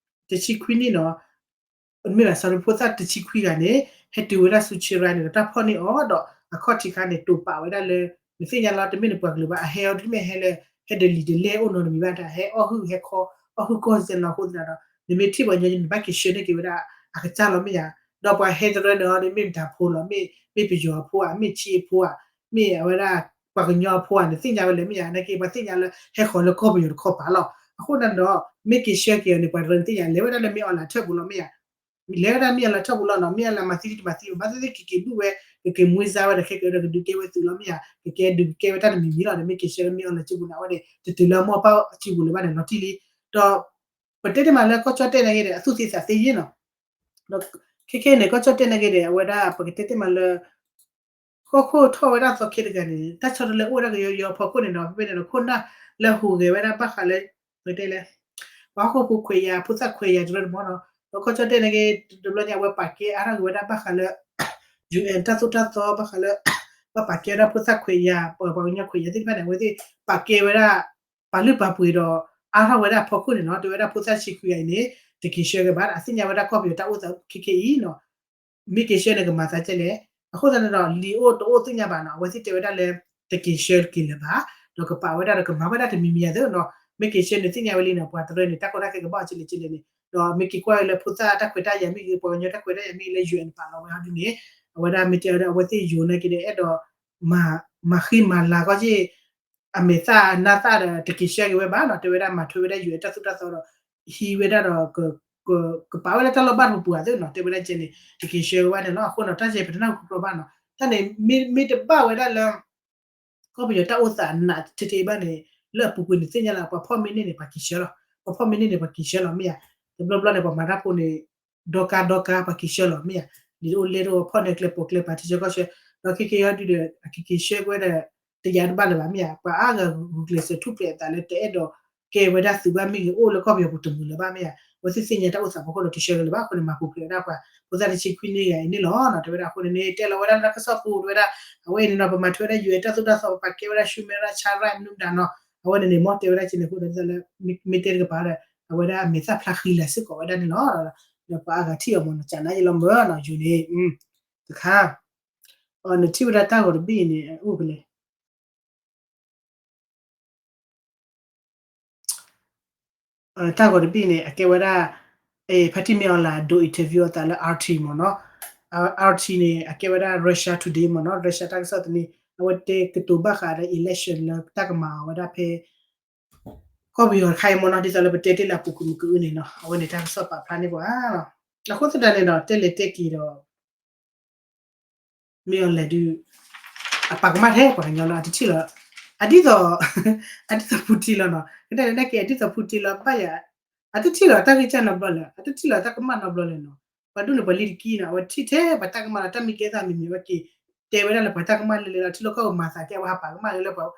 တဆံခွံန့ၣ်နီၤ မ့ၢ်ဘၣ် sorry ဖိသၣ်တဆံခွံဂၤန့ၣ် ဟဲတုၤဝဲဒၣ်ဆူ Chiang Rai န့ၣ်ဒီး တၢ်ဖီၣ်န့ၢ်အီၤဒီး အခီၣ်ထံးခါန့ၣ် တိာ်ပာ်ဝဲဒၣ်လၢ နသ့ၣ်ညါလီၤ တမ့ၢ်နပှၤကလုာ်ဘၣ် အဟဲအီၤတမ့ၢ်ဟဲလၢ ဟဲဒ်လံာ်ဒ်လဲၢ်အိၣ်နီတမံၤဘၣ် တၢ်ဟဲအီၣ်ဟုၣ်ဟဲခီ အီၣ်ဟုၣ်ကီၢ်စဲၣ်နီၤ. အဃိသတးဒီး နမ့ၢ်ထံၣ်ပှၤညီ နဘၣ်က့ၤဆှၢန့ၢ်က့ၤဝဲဒၣ် အကစၢ်လီၤမ့ၢ်ဧါ. ဒီးပှၤဟဲတရၢန့ၣ်ဒီး မ့ၢ်မတၤဖိလီၤ မ့ၢ်ပယီၤအဖိဧါ မ့ၢ်ခ့အဖိဧါ မ့ၢ်အဝဲဒၣ် ပှၤကညီအဖိဧါ နသ့ၣ်ညါဝဲလဲၣ်မ့ၢ်ဧါ. နာ်က့ ပှၤသ့ၣ်ညါလၢ ဟဲဃီၤလၢကီၢ်ပယီၤတခီပၤလီၤ. အဃိသတးန့ၣ်ဒီး မ့ၢ်က့ၤဆှၢက့ၤအီၤန့ၣ် ပှၤတရၢန့ၣ်သ့ၣ်ညါ လဲၤဝဲဒၣ်လၢမ့ၢ်အီၤလၢထၢၣ်ပူၤလီၤမ့ၢ်ဧါ. လဲၤဝဲဒၣ်မ့ၢ်အီၤလၢထၢၣ်ပူၤလီၤနီၤ မ့ၢ်အီၤလၢမၤသံတမၤသံ ဘၣ်သ့ၣ်သ့ၣ်က့ၤက့ၤဘုၣ်ဝဲ ကက့ၤမွေးစားဝဲဒီး ခဲကဲဒီးကဒုးကဲဝဲသုးလီၤမ့ၢ်ဧါ. ကကဲဒုးကဲဝဲတၢ်တမံၤမံၤလီၤ ဒီးမ့ၢ်က့ၤဆှၢလၢမ့ၢ်အီၤလၢစုပူၤန့ၣ် အဝဲန့ၣ် တတုၤလၢအမိၢ်အပၢ်စုပူၤလၢၤဘၣ်န့ၣ် လီၤတံၢ်လံ. ဒီး ပတဲတ့ၢ်မးလၢကီၢ်ကၠီၣ်တဲၣ်နာ်က့ဒီး အသူၣ်သ့သးသ့ယ့ၢ်နီၤ. ဒီးခဲခဲန့ၣ် ကီၢ်ကၠီၣ်တဲၣ်နာ်က့ဒီး အဝဲဒၣ်ပကတဲတ့ၢ်မးလၢ ဟီၣ်ခိၣ်ထီၣ်ဝဲဒၣ်သီခ့တဂၤန့ၣ် တၢ်ဆီတလဲအိၣ်ဝဲဒၣ်ကယီယီအဖီခိၣ်န့ၣ်ဒီး ဖဲဖဲန့ၣ်ဒီး ခိၣ်နၢ်လၢဟူးဂဲၤဝဲဒၣ်ဘၣ်ဃးလၢ ပတဲလဲၣ် ပှၤဟီၣ်ခိၣ်ဖိခွဲးယာ် ဖိသၣ်ခွဲးယာ်တရၢတမီၢ်နီၤ. ဒီးကီၢ်ကၠီၣ်တဲၣ်နာ်က့ တဘျီညါ အဝဲပာ်ကဲအါထီၣ်က့ၤဝဲဒၣ်ဘၣ်ဃးလၢ ယူၣ်အဲၣ် တၢ်သိၣ်တၢ်သီဘၣ်ဃးလၢ ဘၣ်ပာ်ကဲဝဲဒၣ်ဖိသၣ်ခွဲးယာ် ပှၤကညီခွဲးယာ်သ့ၣ်တဖၣ်န့ၣ် အဝဲသ့ၣ်ပာ်ကဲဝဲဒၣ် ပာ်လုၢ်ပာ်ပှ့ၤဒီး အါထီၣ်ဝဲဒၣ်အဖီခိၣ်န့ၣ်နီၤ တဲဝဲဒၣ်ဖိသၣ်ဆံခွံဂၤအံၤန့ၣ် တက့ၤဆှၢက့ၤဘၣ် အသ့ၣ်ညါဝဲဒၣ်ကီၢ်ပယီၤတၢ်အိၣ်သးခဲခဲအံၤနီၤ မ့ၢ်က့ၤဆှၢန့ၣ်ကမၤသးကဲလဲၣ်. အဃိသတးန့ၣ်ဒီး လံာ်အိၣ်တအိၣ်သ့ၣ်ညါဘၣ်နီၤ အဝဲသ့ၣ်တဲဝဲဒၣ်လၢ တက့ၤဆှၢက့ၤလၢၤဘၣ် ဒီးကပာ်ဝဲဒၣ်ဒီးကမၤဝဲဒၣ်တမံၤမံၤအသိးနီၤ မ့ၢ်က့ၤဆှၢန့ၣ်သ့ၣ်ညါဝဲလံနီၤ ပှၤတရၢန့ၣ် တၢ်ကီတၢ်ခဲကဘၣ်အီၤကလဲာ်ကလဲာ်န့ၣ် ဒီးမ့ၢ်က့ၤကွၢ်လၢဖိသၣ်တၢ်ခွဲးတၢ်ယာ်မ့ၢ်ဂ့ၤ ပှၤကညီတၢ်ခွဲးတၢ်ယာ်မ့ၢ်ဂ့ၤ လၢ ယူၣ်အဲၣ် ပာ်လီၤဝဲဟီဒ်န့ၣ် အဝဲဒၣ်မ့ၢ်တဲဝဲဒၣ် အဝဲသ့ၣ်ယိၤနာ်က့ဒီး အဲၣ်ဒိး မၤဃံမၤလၤကီၢ်က့ၢ် အမဲာ်သၣ်အနါသၣ်ဒီး တက့ၤဆှၢက့ၤဝဲဘၣ်နီၤ တဲဝဲဒၣ်မၤထွဲဝဲဒၣ် ယူၣ်အဲၣ် တၢ်သိၣ်တၢ်သီဒီး ဟံးဝဲဒၣ်ဒီး ကပာ်ဝဲလၢတၢ်လီၢ်ဘၣ်တပူၤပူၤအသိးနီၤ တဲဝဲဒၣ်ကဲန့ၣ် တက့ၤဆှၢက့ၤဝဲန့ၣ်လီၤ. အဃိနီၤ တၢ်စဲးပတနၢ်ဟူကြီဘၣ်နီၤ တၢ်န့ၣ် မ့ၢ်တဘၣ်ဝဲဒၣ်လၢ ကီၢ်ပယီၤတၢ်အိၣ်သးနးထဲထဲဘၣ်န့ၣ် လၢအပူၤကွံာ်န့ၣ်သ့ၣ်ညါလၢ ပှၤဖီၣ်မ့ၢ်န့ၢ်န့ၣ် ပှၤက့ၤဆှၢလီၤ ပှၤဖီၣ်မ့ၢ်န့ၢ်န့ၣ် ပှၤက့ၤဆှၢလီၤမ့ၢ်ဧါ. တဘျီဘျီန့ၣ် ပှၤမၤတၢ်ဖိန့ၣ် ဒီကါဒီကါ ပှၤက့ၤဆှၢလီၤမ့ၢ်ဧါ. လံာ်တအိၣ်လဲၢ်တအိၣ် ဖီၣ်န့ၢ်ကျဲပိာ်ကျဲပၤထံဆၢကီၢ်ဆၢ ဒီးခဲက့ၤဟီဒုဒီး အက့ၤက့ၤဆှၢက့ၤဝဲဒီး တယာ်တဘၣ်လၢၤဘၣ်မ့ၢ်ဧါ. ပှၤအါဂၤဂုာ်ကျဲးစၢးထူၣ်ဖျဲးအသးလၢတအဲၣ်ဒိးကဲဝဲဒၣ်သုးဘၣ်မ့ၢ်ဂ့ၤ အိၣ်လၢကီၢ်ပယီၤပူၤတမုာ်လၢၤဘၣ်မ့ၢ်ဧါ. အဝဲသ့ၣ်သ့ၣ်ညါတၢ်အိၣ်သးဖီခိၣ်ဒီးတဆှၢက့ၤလၢၤဘၣ်အဃိန့ၣ် မၤပူၤဖျဲးဝဲဒၣ်ပှၤ ဖိသၣ်တဆံခွံန့ၣ်ဂၤအံၤန့ၣ်လီၤ. တဲဝဲဒၣ်အဃိန့ၣ်န့ၣ် တဲလီၤဝဲဒၣ်လၢတၢ်ကစီၣ်ပူၤ တဲဝဲဒၣ် အဝဲအံၤန့ၣ်နီၤ ပမၤထွဲဝဲဒၣ် ယူၣ်အဲၣ် တၢ်သိၣ်တၢ်သီ ပပာ်ကဲဝဲဒၣ် ရှူမဲရၣ် ဆါရၣ် မနုၤမတၤနီၤ အဝဲန့ၣ်န့ၣ် မ်တဲဝဲဒၣ်ကဲန့ၣ်အဃိဒီး မ့ၢ်တဲတကပၤဒီး အဝဲဒၣ်အမဲာ်သၣ်ဖျါဃံလၤစ့ၢ်ကီးဝဲဒၣ်န့ၣ်လီၤ. ဒီးပှၤအါဂၤထံၣ်အီၤမ့ၢ်နီၤ ကနၣ်ယလီၤမၢ်နီၤ ယူၣ်န့ၣ် တခါ နထံၣ်ဝဲဒၣ်တၢ်ဂီၤတဘ့ၣ်အံၤန့ၣ် အိၣ်ဖဲလဲၣ် တၢ်ဂီၤတဘ့ၣ်န့ၣ် အကဲဝဲဒၣ် ဖါတံၢ်မ့ၢ်အီၤလၢဒိး interview အသးလၢ RT မ့ၢ်နီၤ. RT န့ၣ် အကဲဝဲဒၣ် Russia Today မ့ၢ်နီၤ Russia တၢ်ကစီၣ်သန့ အဝဲတဲကတိၤဘၣ်ဃးဒီး election လၢတၢ်ကမၤအီၤဝဲဒၣ်ဖဲ ကီၢ်ပယီၤတခါအံၤမ့ၢ်နီၤ ဒ်သိးလၢပတဲတ့ၢ်လၢအပူၤကွံာ်မုၢ်ကအုန့ၣ်နီၤ အဝဲန့ၣ်တၢ်ကစီၣ်ပာ်ဖျါန့ၢ်ပှၤ အဃိသတးန့ၣ်ဒီး တဲလဲၤတဲက့ၤဒီး မ့ၢ်အီၤလဲၣ်ဒုး အပာ်ကမၣ်ထဲပှၤကညီလၢအတထံၣ်လီၤ အဒ်သိး အဒ်သိးဖူထံလီၤနီၤ ကတဲလဲၣ်နာ်က့ အဒ်သိးဖူထံလီၤ ဘၣ်ယၤ အတထံၣ်လီၤတၢ်ဂ့ၢ်ကၢ်နီတဘျီလၢၤ အတထံၣ်လီၤတၢ်ကမၣ်နီတဘျီလၢၤနီၤ ပှၤဒိၣ်န့ၣ်ပှၤလံတကံနီၤ အဝဲထံၣ်ထဲပှၤတၢ်ကမၣ်လီၤ တၢ်မ့ၢ်ကဲသးမံၤမံၤဝဲက့ၤ တဲဝဲဒၣ်လၢပှၤတၢ်ကမၣ်လၢလဲၤလီၤ ထံလီၢ်ကီၢ်ပူၤမၤသးကဲ အဝဲဟးပာ်ကမၣ်လၢလၢပှၤ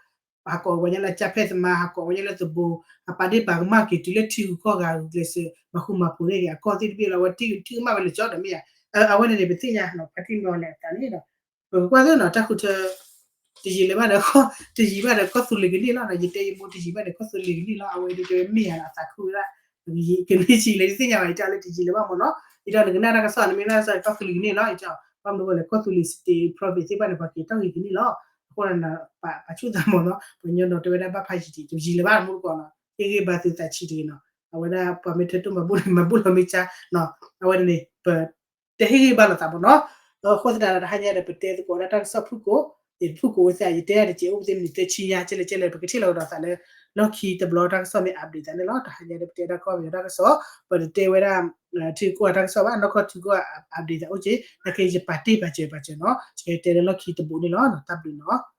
ဟးကိးဝဲညါလၢကၠၢ်ဖဲၣ်သမါ ဟးကိးဝဲညါလၢသဘိ ဟးပာ်ဒ့ၣ်ပာ်ကမၣ်က့ၤတုၤလၢထံဂုၤကီၢ်ဂၤဂုာ်ကျဲးစၢး မၤဃူမၤဖိးန့ၢ်က့ၤအကီၢ်သ့ၣ်တဘ့ၣ်လီၤ အဝဲထံၣ်ကမၣ်ဝဲလၢာ်ကၠီဒီးမ့ၢ်ဧါ အဝဲန့ၣ်န့ၣ် ပသ့ၣ်ညါနီၤ ဖါတံၢ်မ့ၢ်အီၤလဲၣ်အသးန့ၣ်ဒီး ပကကွၢ်သ့ၣ်နီၤ တၢ်ဃုထၢ တယံာ်လၢၤဘၣ်ဒီး တယံာ်ဘၣ်ဒီးကီၢ်သူလ့ၤကန့ၢ်လီၤနီၤ, ယတဲယမိၢ်တယံာ်ဘၣ်ဒီးကီၢ်သူလ့ၤကန့ၢ်လီၤ, အဝဲဒၣ်တဲဝဲမ့ၢ်ယၤဒီးအသးခုဝဲဒၣ် ကန့ၢ်ဆံးလၢယသ့ၣ်ညါဘၣ် ယတဲအီၤလၢတယံာ်လၢၤဘၣ်မ့ၢ်နီၤ, ယတဲနကနၣ်တၢ်ကစီၣ်န့ၣ် မ့ၢ်နၢ်ကစီၣ်ကီၢ်သူလ့ၤကန့ၢ်လီၤ, ယတဲအီၤ ဘၣ်မနုၤလဲၣ် ကီၢ်သူလ့ၤ state province သ့ၣ်တဖၣ်န့ၣ် ပှၤက့ၤထီၣ်ဂ့ၤကန့ၢ်လီၤ, အဃိဒီး ပာ်ဆူၣ်သးမ့ၢ်နီၤ, ပှၤကညီဒီးတဲဝဲဒၣ်ဘၣ်ဖးယံာ်ဒံး တယံာ်လၢၤဘၣ်မူတကိးနီၤ, ဟ့ၣ်ဂံၢ်ဘါသုသးဆံးတဂ့ၤနီၤ, အဝဲဒၣ်ပှၤမ့ၢ်ထၢတၢ်မၤဘူၣ်န့ၣ် မၤဘူၣ်လီၤမ့ၢ်ကါနီၤ, အဝဲန့ၣ်န့ၣ် ပ တဟ့ၣ်ဂံၢ်ဘါလိာ်သးမ့ၢ်နီၤ, အဃိသတးဒီးတဟါညါဒီး ပတဲသကိးဝဲဒၣ်တၢ်ကစီၣ်ဖုၣ်ကိာ်, ဖုၣ်ကိာ်ဝဲသ့ၣ် ယတဲဒၣ်တကဲး အိၣ်ပသ့ၣ်မနုၤသၢဆံညါ ကဲလဲၣ်ကဲလဲၣ် ပကထံၣ်လီၤကဒီးသးလၢ လီၢ်ခံတဘျီတၢ်ကစီၣ်မ့ၢ် update သးန့ၣ်လီၤ, တဟါညါဒီးပတဲဒၣ်ကီၢ်ပယီၤတၢ်ကစီၣ်, ပတတဲဝဲဒၣ် ထံကီၢ်တၢ်ကစီၣ်ဘၣ်, နီၢ်ကီၢ်ထံကီၢ် update သးအိၣ်က့ၤ, နာ်က့ယပာ်တ့ၢ်ပာ်စၢၤပာ်စၢၤနီၤ, ယကတဲလၢလီၢ်ခံတဘိန့ၣ်လီၤ, တၢ်ဘျုးနီၤ.